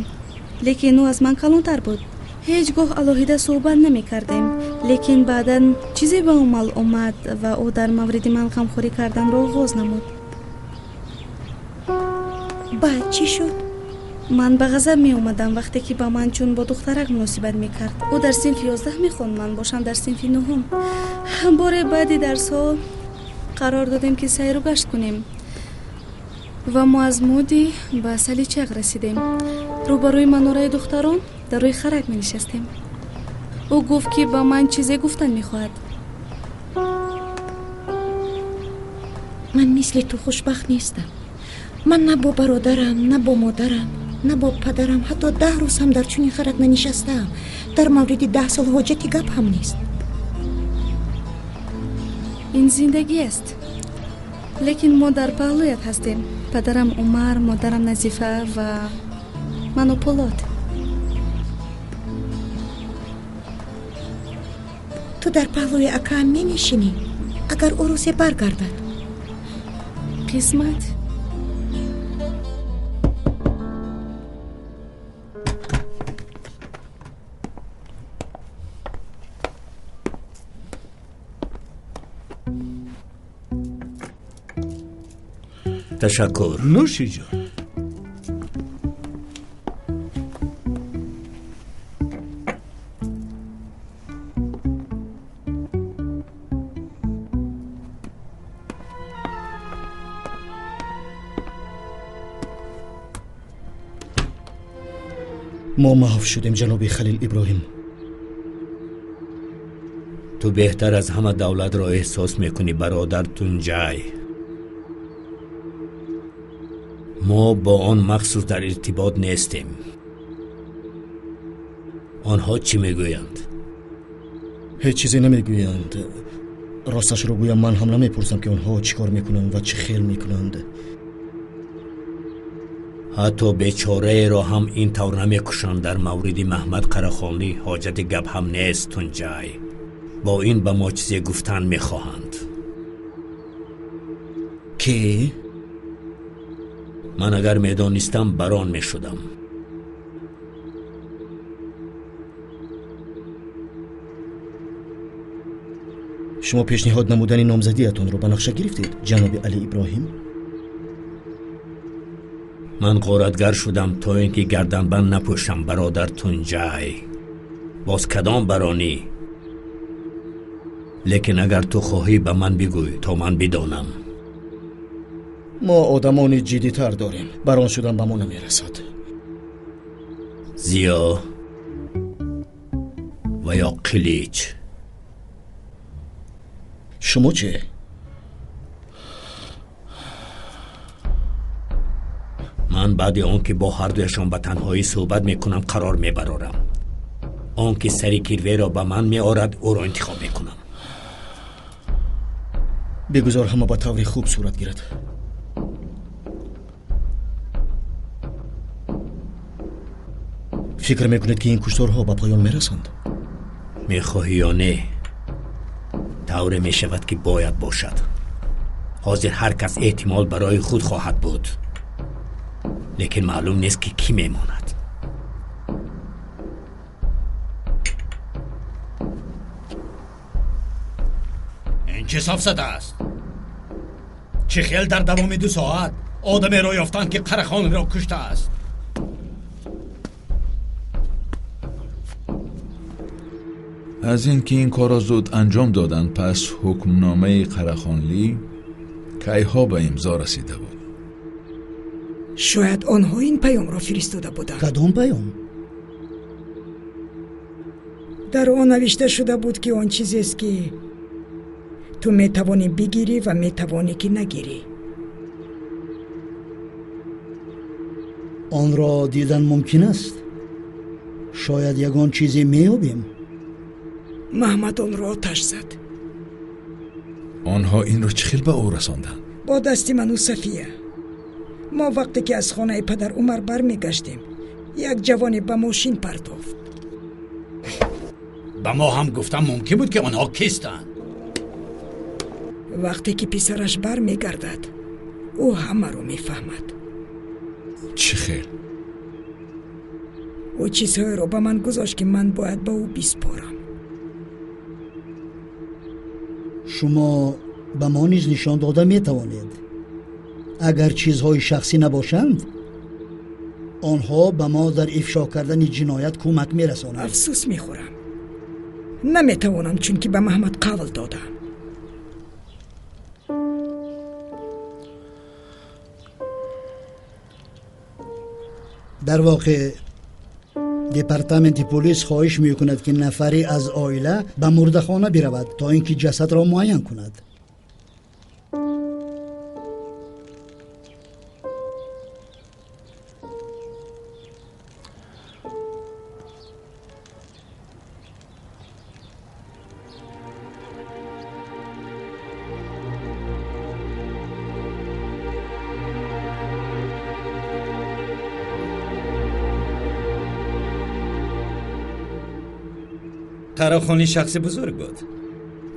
S1: лекин ӯ аз ман калонтар буд. Ҳеҷ гоҳ алоҳида суҳбат намекардем, лекин баъдан чизе ба амал омад ва ӯ дар мавриди ман ғамхорӣ карданро оғоз намуд.
S3: Баъд чӣ шуд?
S1: Ман ба ғазаб меомадам, вақте ки ба ман чун бо духтарак муносибат мекард. Ӯ дар синфи 11 мехонд, ман бошам дар синфи нуҳум. Боре баъди дарсҳо қарор додем, ки сайру гашт кунем ва мо аз Муди ба Саличак расидем. Рӯбарӯи манораи духтарон дар рӯи харак менишастем. Ӯ гуфт, ки ба ман чизе гуфтан мехоҳад.
S3: Ман мисли ту хушбахт нестам. Ман на бо бародарам, на бо модарам, на бо падарам ҳатто 10 рӯз ҳам дар чунин харак нанишастаам. Дар мавриди 10 сол ҳоҷати гап ҳам нест.
S1: Ин зиндагӣ аст. Лекин мо дар паҳлӯят ҳастем. Падарам Умар, модарам Назифа ва ману Полот.
S3: Ту дар паҳлӯи акаам менишинӣ, агар ӯ рӯзе баргардад.
S1: Қисмат.
S4: Ташаккур.
S7: Нӯши ҷон.
S14: Мо маҳв шудем, ҷаноби Халил Иброҳим.
S4: Ту беҳтар аз ҳама давлатро эҳсос мекунӣ, бародар Тунҷай. Мо бо он махсус дар иртибот нестем. Онҳо чӣ мегӯянд?
S14: Ҳеҷ чизе намегӯянд. Росташро гӯям, ман ҳам намепурсам, ки онҳо чӣ кор мекунанд ва чӣ хел мекунанд.
S4: Ҳатто бечораеро ҳам ин тавр намекушанд. Дар мавриди Маҳмад Қарахонлӣ ҳоҷати гап ҳам нест, Тунҷай. Бо ин ба мо чизе гуфтан мехоҳанд.
S14: Ки?
S4: Ман агар медонистам, барон мешудам.
S14: Шумо пешниҳод намудани номзадиятонро ба нақша гирифтед, ҷаноби Али Иброҳим?
S4: Ман ғоратгар шудам то ин ки гарданбанд напӯшам, бародар Тунҷай. Боз кадом баронӣ? Лекин агар ту хоҳӣ, ба ман бигӯй, то ман бидонам.
S14: Мо одамони ҷиддитар дорем. Барон шудан ба мо намерасад.
S4: Зиё ва ё Қилич.
S14: Шумо чӣ?
S4: Ман баъди он ки бо ҳардуяшон ба танҳоӣ суҳбат мекунам, қарор мебарорам. Он ки сари кирверо ба ман меорад, ӯро интихоб мекунам.
S14: Бигузор ҳама ба таври хуб сурат гирад. Фикр мекунед, ки ин кушторҳо ба поён мерасанд?
S4: Мехоҳӣ ё не, тавре мешавад, ки бояд бошад. Ҳозир ҳар кас эҳтимол барои худ хоҳад буд, лекин маълум нест, ки кӣ мемонад. Ин чӣ сафсата аст? Чӣ хел дар давоми 2 соат одамеро ёфтанд, ки Қарахонро куштааст?
S2: Аз ин ки ин корро зуд анҷом доданд, пас ҳукмномаи Қарахонлӣ кайҳо ба имзо расида буд.
S3: Шояд онҳо ин паёмро фиристода буданд.
S6: Кадом паём?
S3: Дар он навишта шуда буд, ки он чизест, ки ту метавонӣ бигирӣ ва метавонӣ ки нагирӣ.
S6: Онро дидан мумкин аст? Шояд ягон чизе меёбем.
S3: Маҳмад онро оташ зад.
S2: Онҳо инро чӣ хел ба ӯ расонданд?
S3: Бо дасти ману Сафия. Мо вақте ки аз хонаи падар Умар бармегаштем, як ҷавоне ба мошин партофт.
S4: Ба мо ҳам гуфтан мумкин буд, ки онҳо кистанд.
S3: Вақте ки писараш бармегардад, ӯ ҳамаро мефаҳмад.
S2: Чӣ хел?
S3: Ӯ чизҳоеро ба ман гузошт, ки ман бояд ба ӯ биспорам.
S6: Шумо ба мо низ нишон дода метавонед. Агар чизҳои шахсӣ набошанд, онҳо ба мо дар ифшо кардани ҷиноят кӯмак мерасонанд.
S3: Афсӯс мехӯрам, наметавонам, чунки ба Маҳмад қавл додам.
S6: Дар воқеъ департаменти полис хоҳиш мекунад, ки нафаре аз оила ба мурдахона биравад, то ин ки ҷасадро муайян кунад.
S5: Қарахонлӣ шахси бузург буд.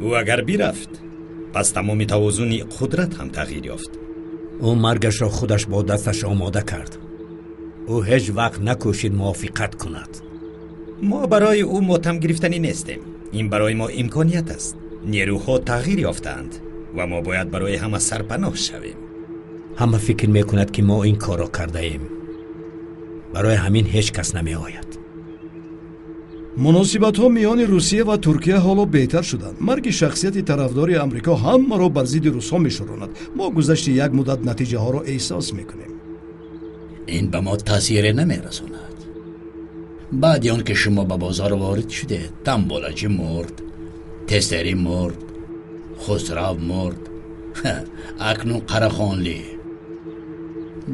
S5: Ӯ агар бирафт, пас тамоми тавозуни қудрат ҳам тағйир ёфт.
S4: Ӯ маргашро худаш бо дасташ омода кард. Ӯ ҳеҷ вақт накӯшид мувофиқат кунад.
S5: Мо барои ӯ мотам гирифтанӣ нестем. Ин барои мо имконият аст. Нерӯҳо тағйир ёфтаанд ва мо бояд барои ҳама сарпаноҳ шавем.
S4: Ҳама фикр мекунад, ки мо ин корро кардаем. Барои ҳамин ҳеҷ кас намеояд.
S7: Муносибатҳо миёни Русия ва Туркия ҳоло беҳтар шуданд. Марги шахсияти тарафдори Амрико ҳамаро бар зидди русҳо мешӯронад. Мо гузашти як муддат натиҷаҳоро эҳсос мекунем.
S4: Ин ба мо таъсире намерасонад. Баъди он ки шумо ба бозор ворид шудед, Тамболачӣ мурд, Тесери мурд, Хусрав мурд, акнун Қарахонлӣ.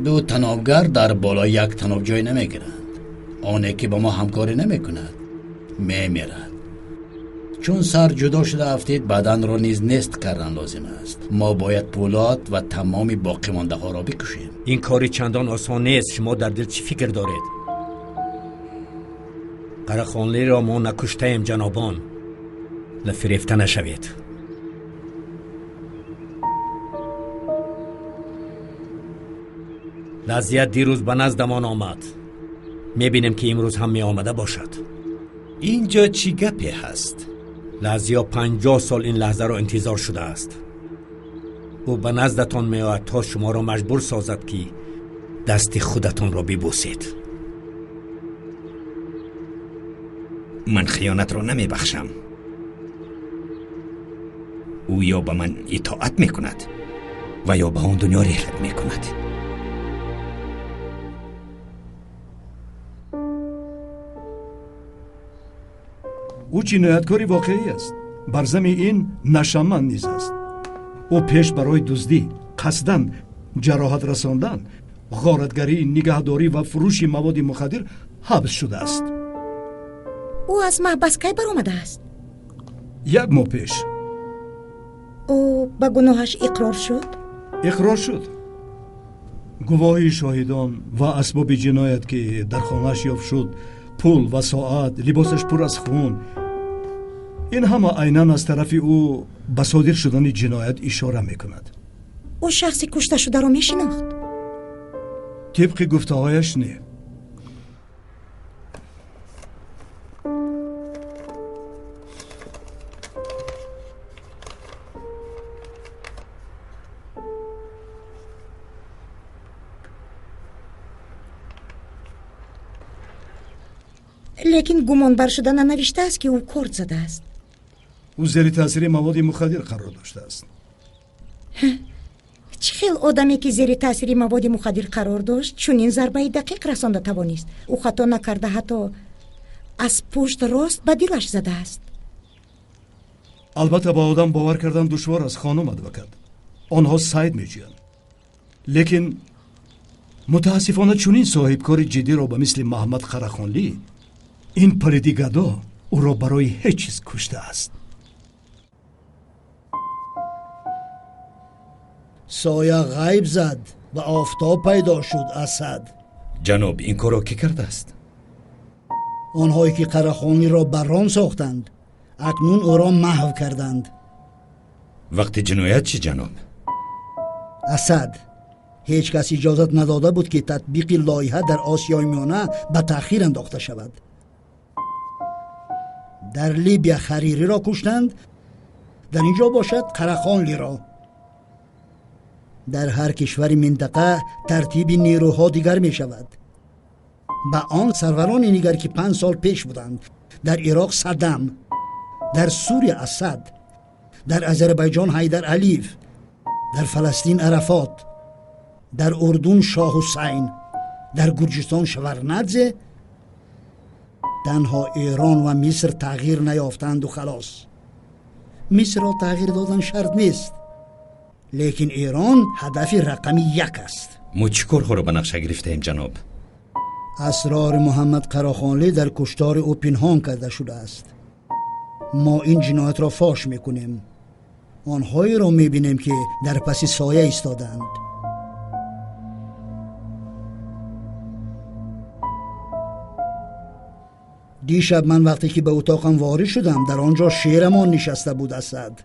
S4: Ду танобгар дар болои як таноб ҷой намегиранд. Оне ки ба мо ҳамкорӣ намекунад, мемирад. Чун сар ҷудо шуда афтид, баданро низ нест кардан лозим аст. Мо бояд пӯлод ва тамоми боқимондаҳоро бикушем. Ин кори чандон осон нест. Шумо дар дил чӣ фикр доред? Қарахонлиро мо накуштаем, ҷанобон. Фирефта нашавед. Лазия дирӯз ба наздамон омад. Мебинем, ки имрӯз ҳам меомада бошад.
S5: Инҷо чӣ гапе ҳаст?
S4: Лазия 50 сол ин лаҳзаро интизор шудааст. Ӯ ба наздатон меояд, то шуморо маҷбур созад, ки дасти худатонро бибӯсед.
S5: Ман хиёнатро намебахшам. Ӯ ё ба ман итоат мекунад ва ё ба он дунё реҳлат мекунад.
S7: Ӯ ҷинояткори воқеӣ аст. Бар зами ин нашаманд низ аст. Ӯ пеш барои дуздӣ, қасдан ҷароҳат расондан, ғоратгарӣ, нигаҳдорӣ ва фурӯши маводи мухаддир ҳабс шудааст.
S3: Ӯ аз маҳбас кай баромадааст?
S7: Як моҳ пеш.
S3: Ӯ ба гуноҳаш иқрор шуд?
S7: Иқрор шуд. Гувоҳи шоҳидон ва асбоби ҷиноят, ки дар хонааш ёфт шуд, пул ва соат, либосаш пур аз хун, ин ҳама айнан аз тарафи ӯ ба содир шудани ҷиноят ишора мекунад.
S3: Ӯ шахси кушташударо мешинохт?
S7: Тибқи гуфтаҳояш, не.
S3: Лекин гумонбаршуда нанавиштааст, ки ӯ корд задааст.
S7: Ӯ зери таъсири маводи мухаддир қарор доштааст.
S3: Чӣ хел одаме, ки зери таъсири маводи мухаддир қарор дошт, чунин зарбаи дақиқ расонда тавонист? Ӯ хато накарда, ҳатто аз пушт рост ба дилаш задааст.
S7: Албатта, ба одам бовар кардан душвор аст, хонум адвокат. Онҳо сайд меҷӯянд, лекин мутаассифона чунин соҳибкори ҷиддиро ба мисли Маҳмад Қарахонлӣ ин палиди гадо ӯро барои ҳеҷ чиз куштааст.
S6: Соя ғайб зад ва офтоб пайдо шуд, Асад.
S5: Ҷаноб, ин корро кӣ кардааст?
S6: Онҳое ки Қарахонлиро баррон сохтанд, акнун ӯро маҳв карданд.
S5: Вақти ҷиноят чӣ, ҷаноб?
S6: Асад, ҳеҷ кас иҷозат надода буд, ки татбиқи лоиҳа дар Осиёи Миёна ба таъхир андохта шавад. Дар Либия Харириро куштанд, дар ин ҷо бошад Қарахонлиро. Дар ҳар кишвари минтақа тартиби нерӯҳо дигар мешавад. Ба он сарвароне нигар, ки 5 сол пеш буданд. Дар Ироқ Саддам, дар Сурия Асад, дар Озарбойҷон Ҳайдар Алиев, дар Фаластин Арафот, дар Урдун Шоҳ Ҳусайн, дар Гурҷистон Шеварнадзе. Танҳо Эрон ва Миср тағйир наёфтанду халос. Мисрро тағйир додан шарт нест, лекин Эрон ҳадафи рақами 1 аст.
S5: Мо чӣ корҳоро ба нақша гирифтаем, ҷаноб?
S6: Асрори Муҳаммад Қарахонлӣ дар куштори ӯ пинҳон карда шудааст. Мо ин ҷиноятро фош мекунем. Онҳоеро мебинем, ки дар паси соя истодаанд. Дишаб ман вақте ки ба утоқам ворид шудам, дар он ҷо шерамон нишаста буд, Асад.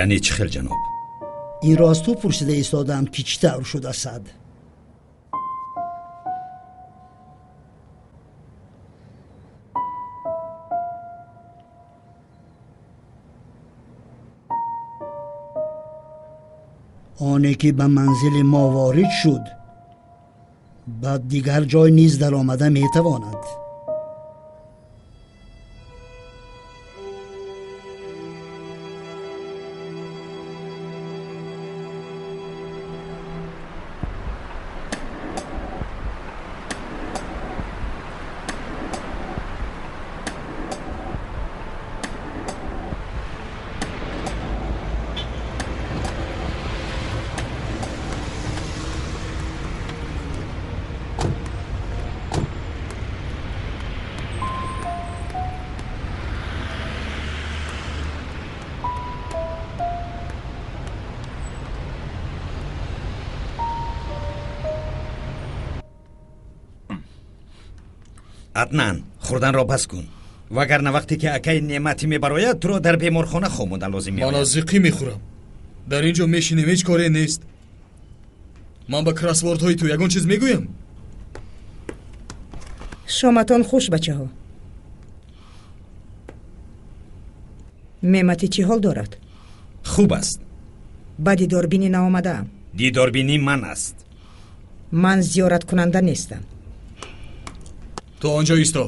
S5: Яъне чӣ хел, ҷаноб?
S6: Инро аз ту пурсида истодаам, ки чӣ тавр шуд, Асад. Оне ки ба манзили мо ворид шуд, ба дигар ҷой низ даромада метавонад.
S5: Аднан, хӯрданро бас кун, вагарна вақте ки акаи Неъматӣ мебарояд, туро дар беморхона хобондан лозим меояд.
S10: Ман аз зиқӣ мехӯрам. Дар ин ҷо мешинем, ҳеҷ коре нест. Ман ба кроссвордҳои ту ягон чиз мегӯям?
S3: Шоматон хуш, бачаҳо. Мематӣ чӣ ҳол дорад?
S5: Хуб аст.
S3: Ба дидорбинӣ наомадаам.
S5: Дидорбинӣ ман аст.
S3: Ман зиёраткунанда нестам.
S10: Ту он ҷо исто.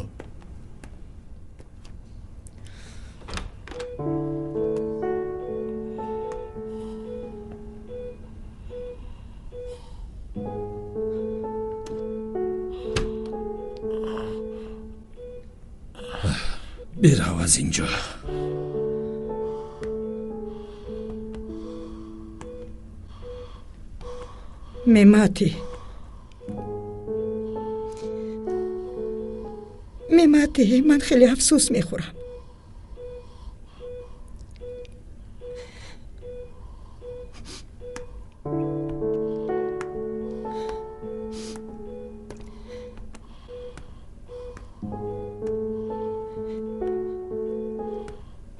S8: Бирав аз ин ҷо.
S3: Мематӣ, Мематӣ, ман хеле афсӯс мехӯрам.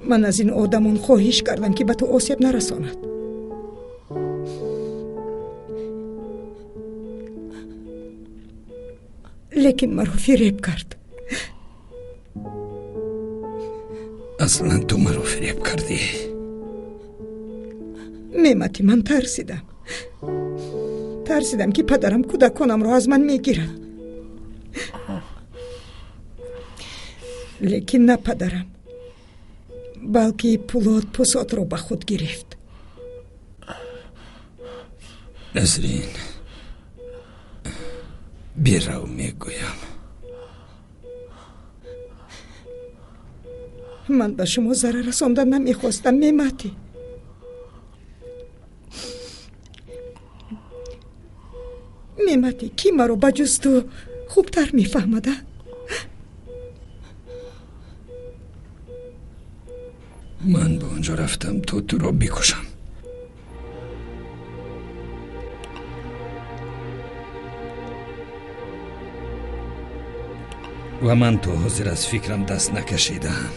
S3: Ман аз ин одамон хоҳиш кардам, ки ба ту осеб нарасонад. Лекин маро фиреб кард.
S8: Аслан ту маро фиреб кардӣ.
S3: Мематӣ, ман тарсидам. Тарсидам, ки падарам кӯдаконамро аз ман мегирад. Лекин на падарам, балки Пулод Пусотро ба худ гирифт.
S8: Насрин, бирав, мегӯям.
S3: Ман ба шумо зарар расондан намехостам, Мематӣ. Мематӣ, кӣ маро ба ҷуз ту хубтар мефаҳмада?
S8: Ман ба он ҷо рафтам, то туро бикушам. Ва ман то ҳозир аз фикрам даст накашидаам.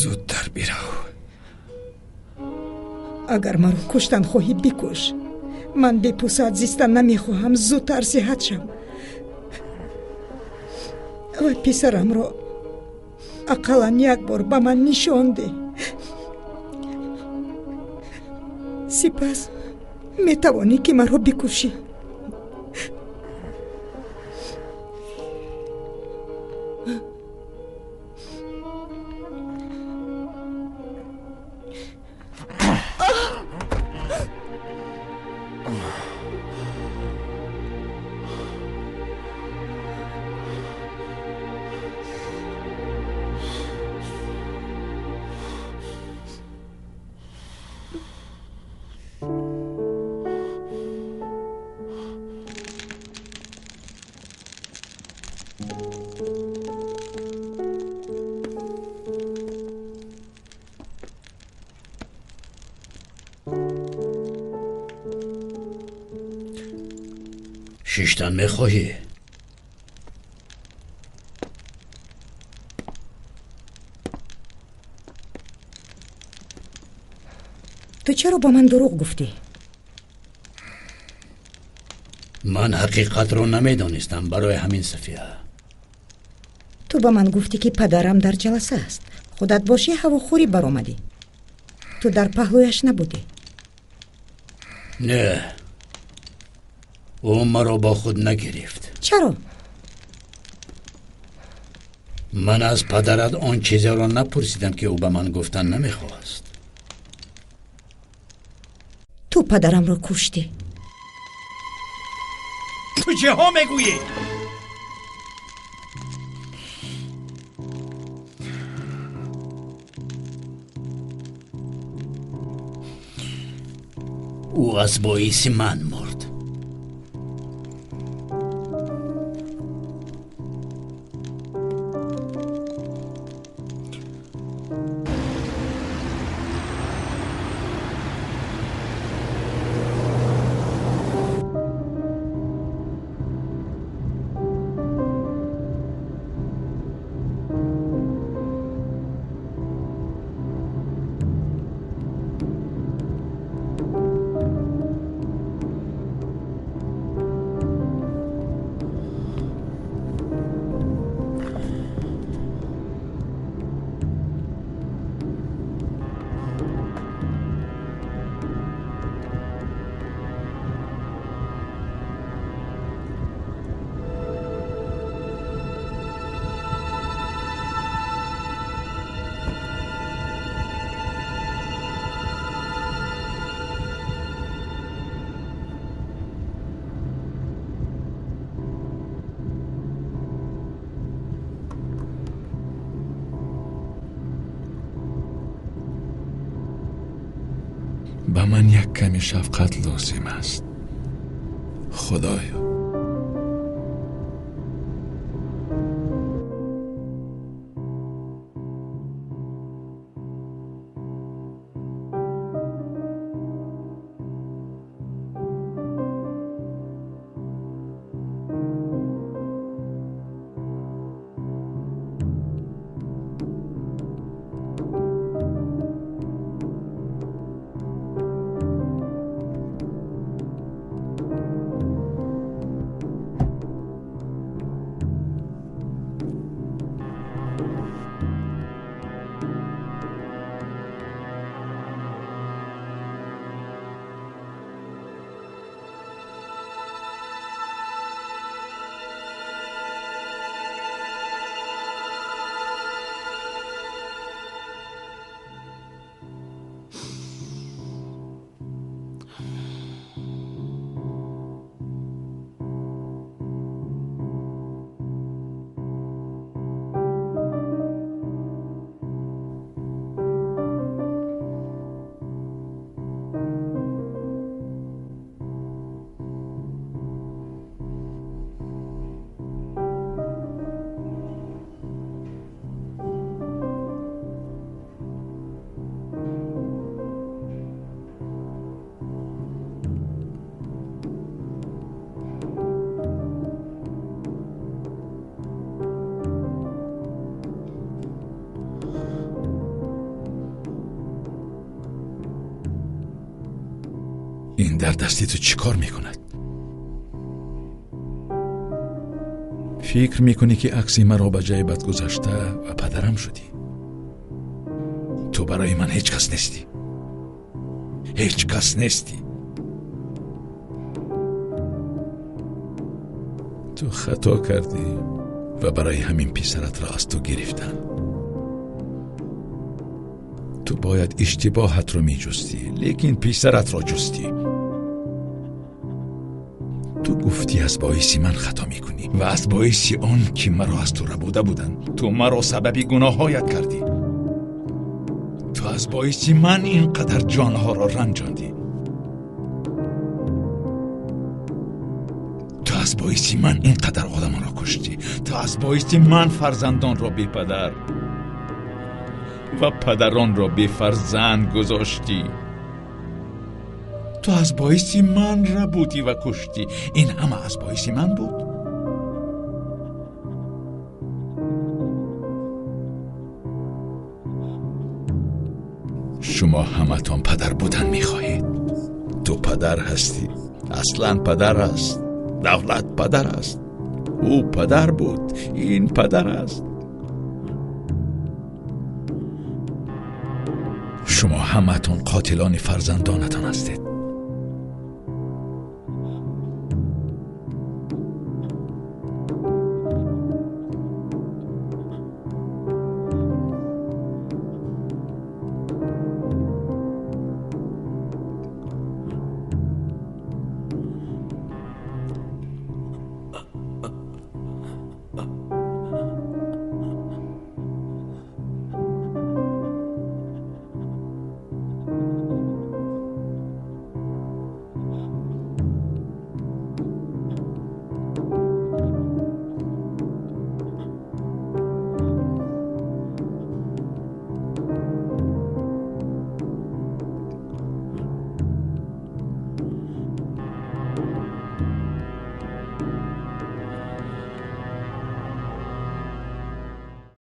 S8: Зудтар бирав.
S3: Агар маро куштан хоҳӣ, бикуш. Ман бепусад зистан намехоҳам. Зудтар сиҳат шав ва писарамро ақаллан як бор ба ман нишон деҳ. Сипас метавонӣ, ки маро бикушӣ.
S4: Шиштан мехоҳӣ?
S3: Ту чаро ба ман дурӯғ гуфтӣ?
S4: Ман ҳақиқатро намедонистам, барои ҳамин Сафия.
S3: Ту ба ман гуфтӣ, ки падарам дар ҷаласа аст. Худат бошӣ, ҳавохӯрӣ баромадӣ. Ту дар паҳлӯяш набудӣ.
S4: Не, ӯ маро бо худ нагирифт.
S3: Чаро?
S4: Ман аз падарат он чизеро напурсидам, ки ӯ ба ман гуфтан намехост.
S3: Ту падарамро куштӣ.
S4: Ту чиҳо мегӯӣ? Ӯ аз боиси ман мурд.
S2: Ба ман як ками шафқат лозим аст, Худоё. Ин дар дасти ту чӣ кор мекунад? Фикр мекунӣ, ки акси маро ба ҷайбат гузашта ва падарам шудӣ? Ту барои ман ҳеҷ кас нестӣ, ҳеҷ кас нестӣ. Ту хато кардӣ ва барои ҳамин писаратро аз ту гирифтам. Ту бояд иштибоҳатро меҷустӣ, лекин писаратро ҷустӣ. Ту гуфтӣ аз боиси ман хато мекунӣ ва аз боиси он ки маро аз ту рабуда буданд, ту маро сабаби гуноҳҳоят кардӣ. Ту аз боиси ман ин қадар ҷонҳоро ранҷондӣ. Ту аз боиси ман ин қадар одамонро куштӣ. Ту аз боиси ман фарзандонро бепадар ва падаронро бефарзанд гузоштӣ. Ту аз боиси ман рабудӣ ва куштӣ. Ин ҳама аз боиси ман буд. Шумо ҳаматон падар будан мехоҳед. Ту падар ҳастӣ. Аслан падар аст. Давлат падар аст. Ӯ падар буд. Ин падар аст. Шумо ҳаматон қотилони фарзандонатон ҳастед.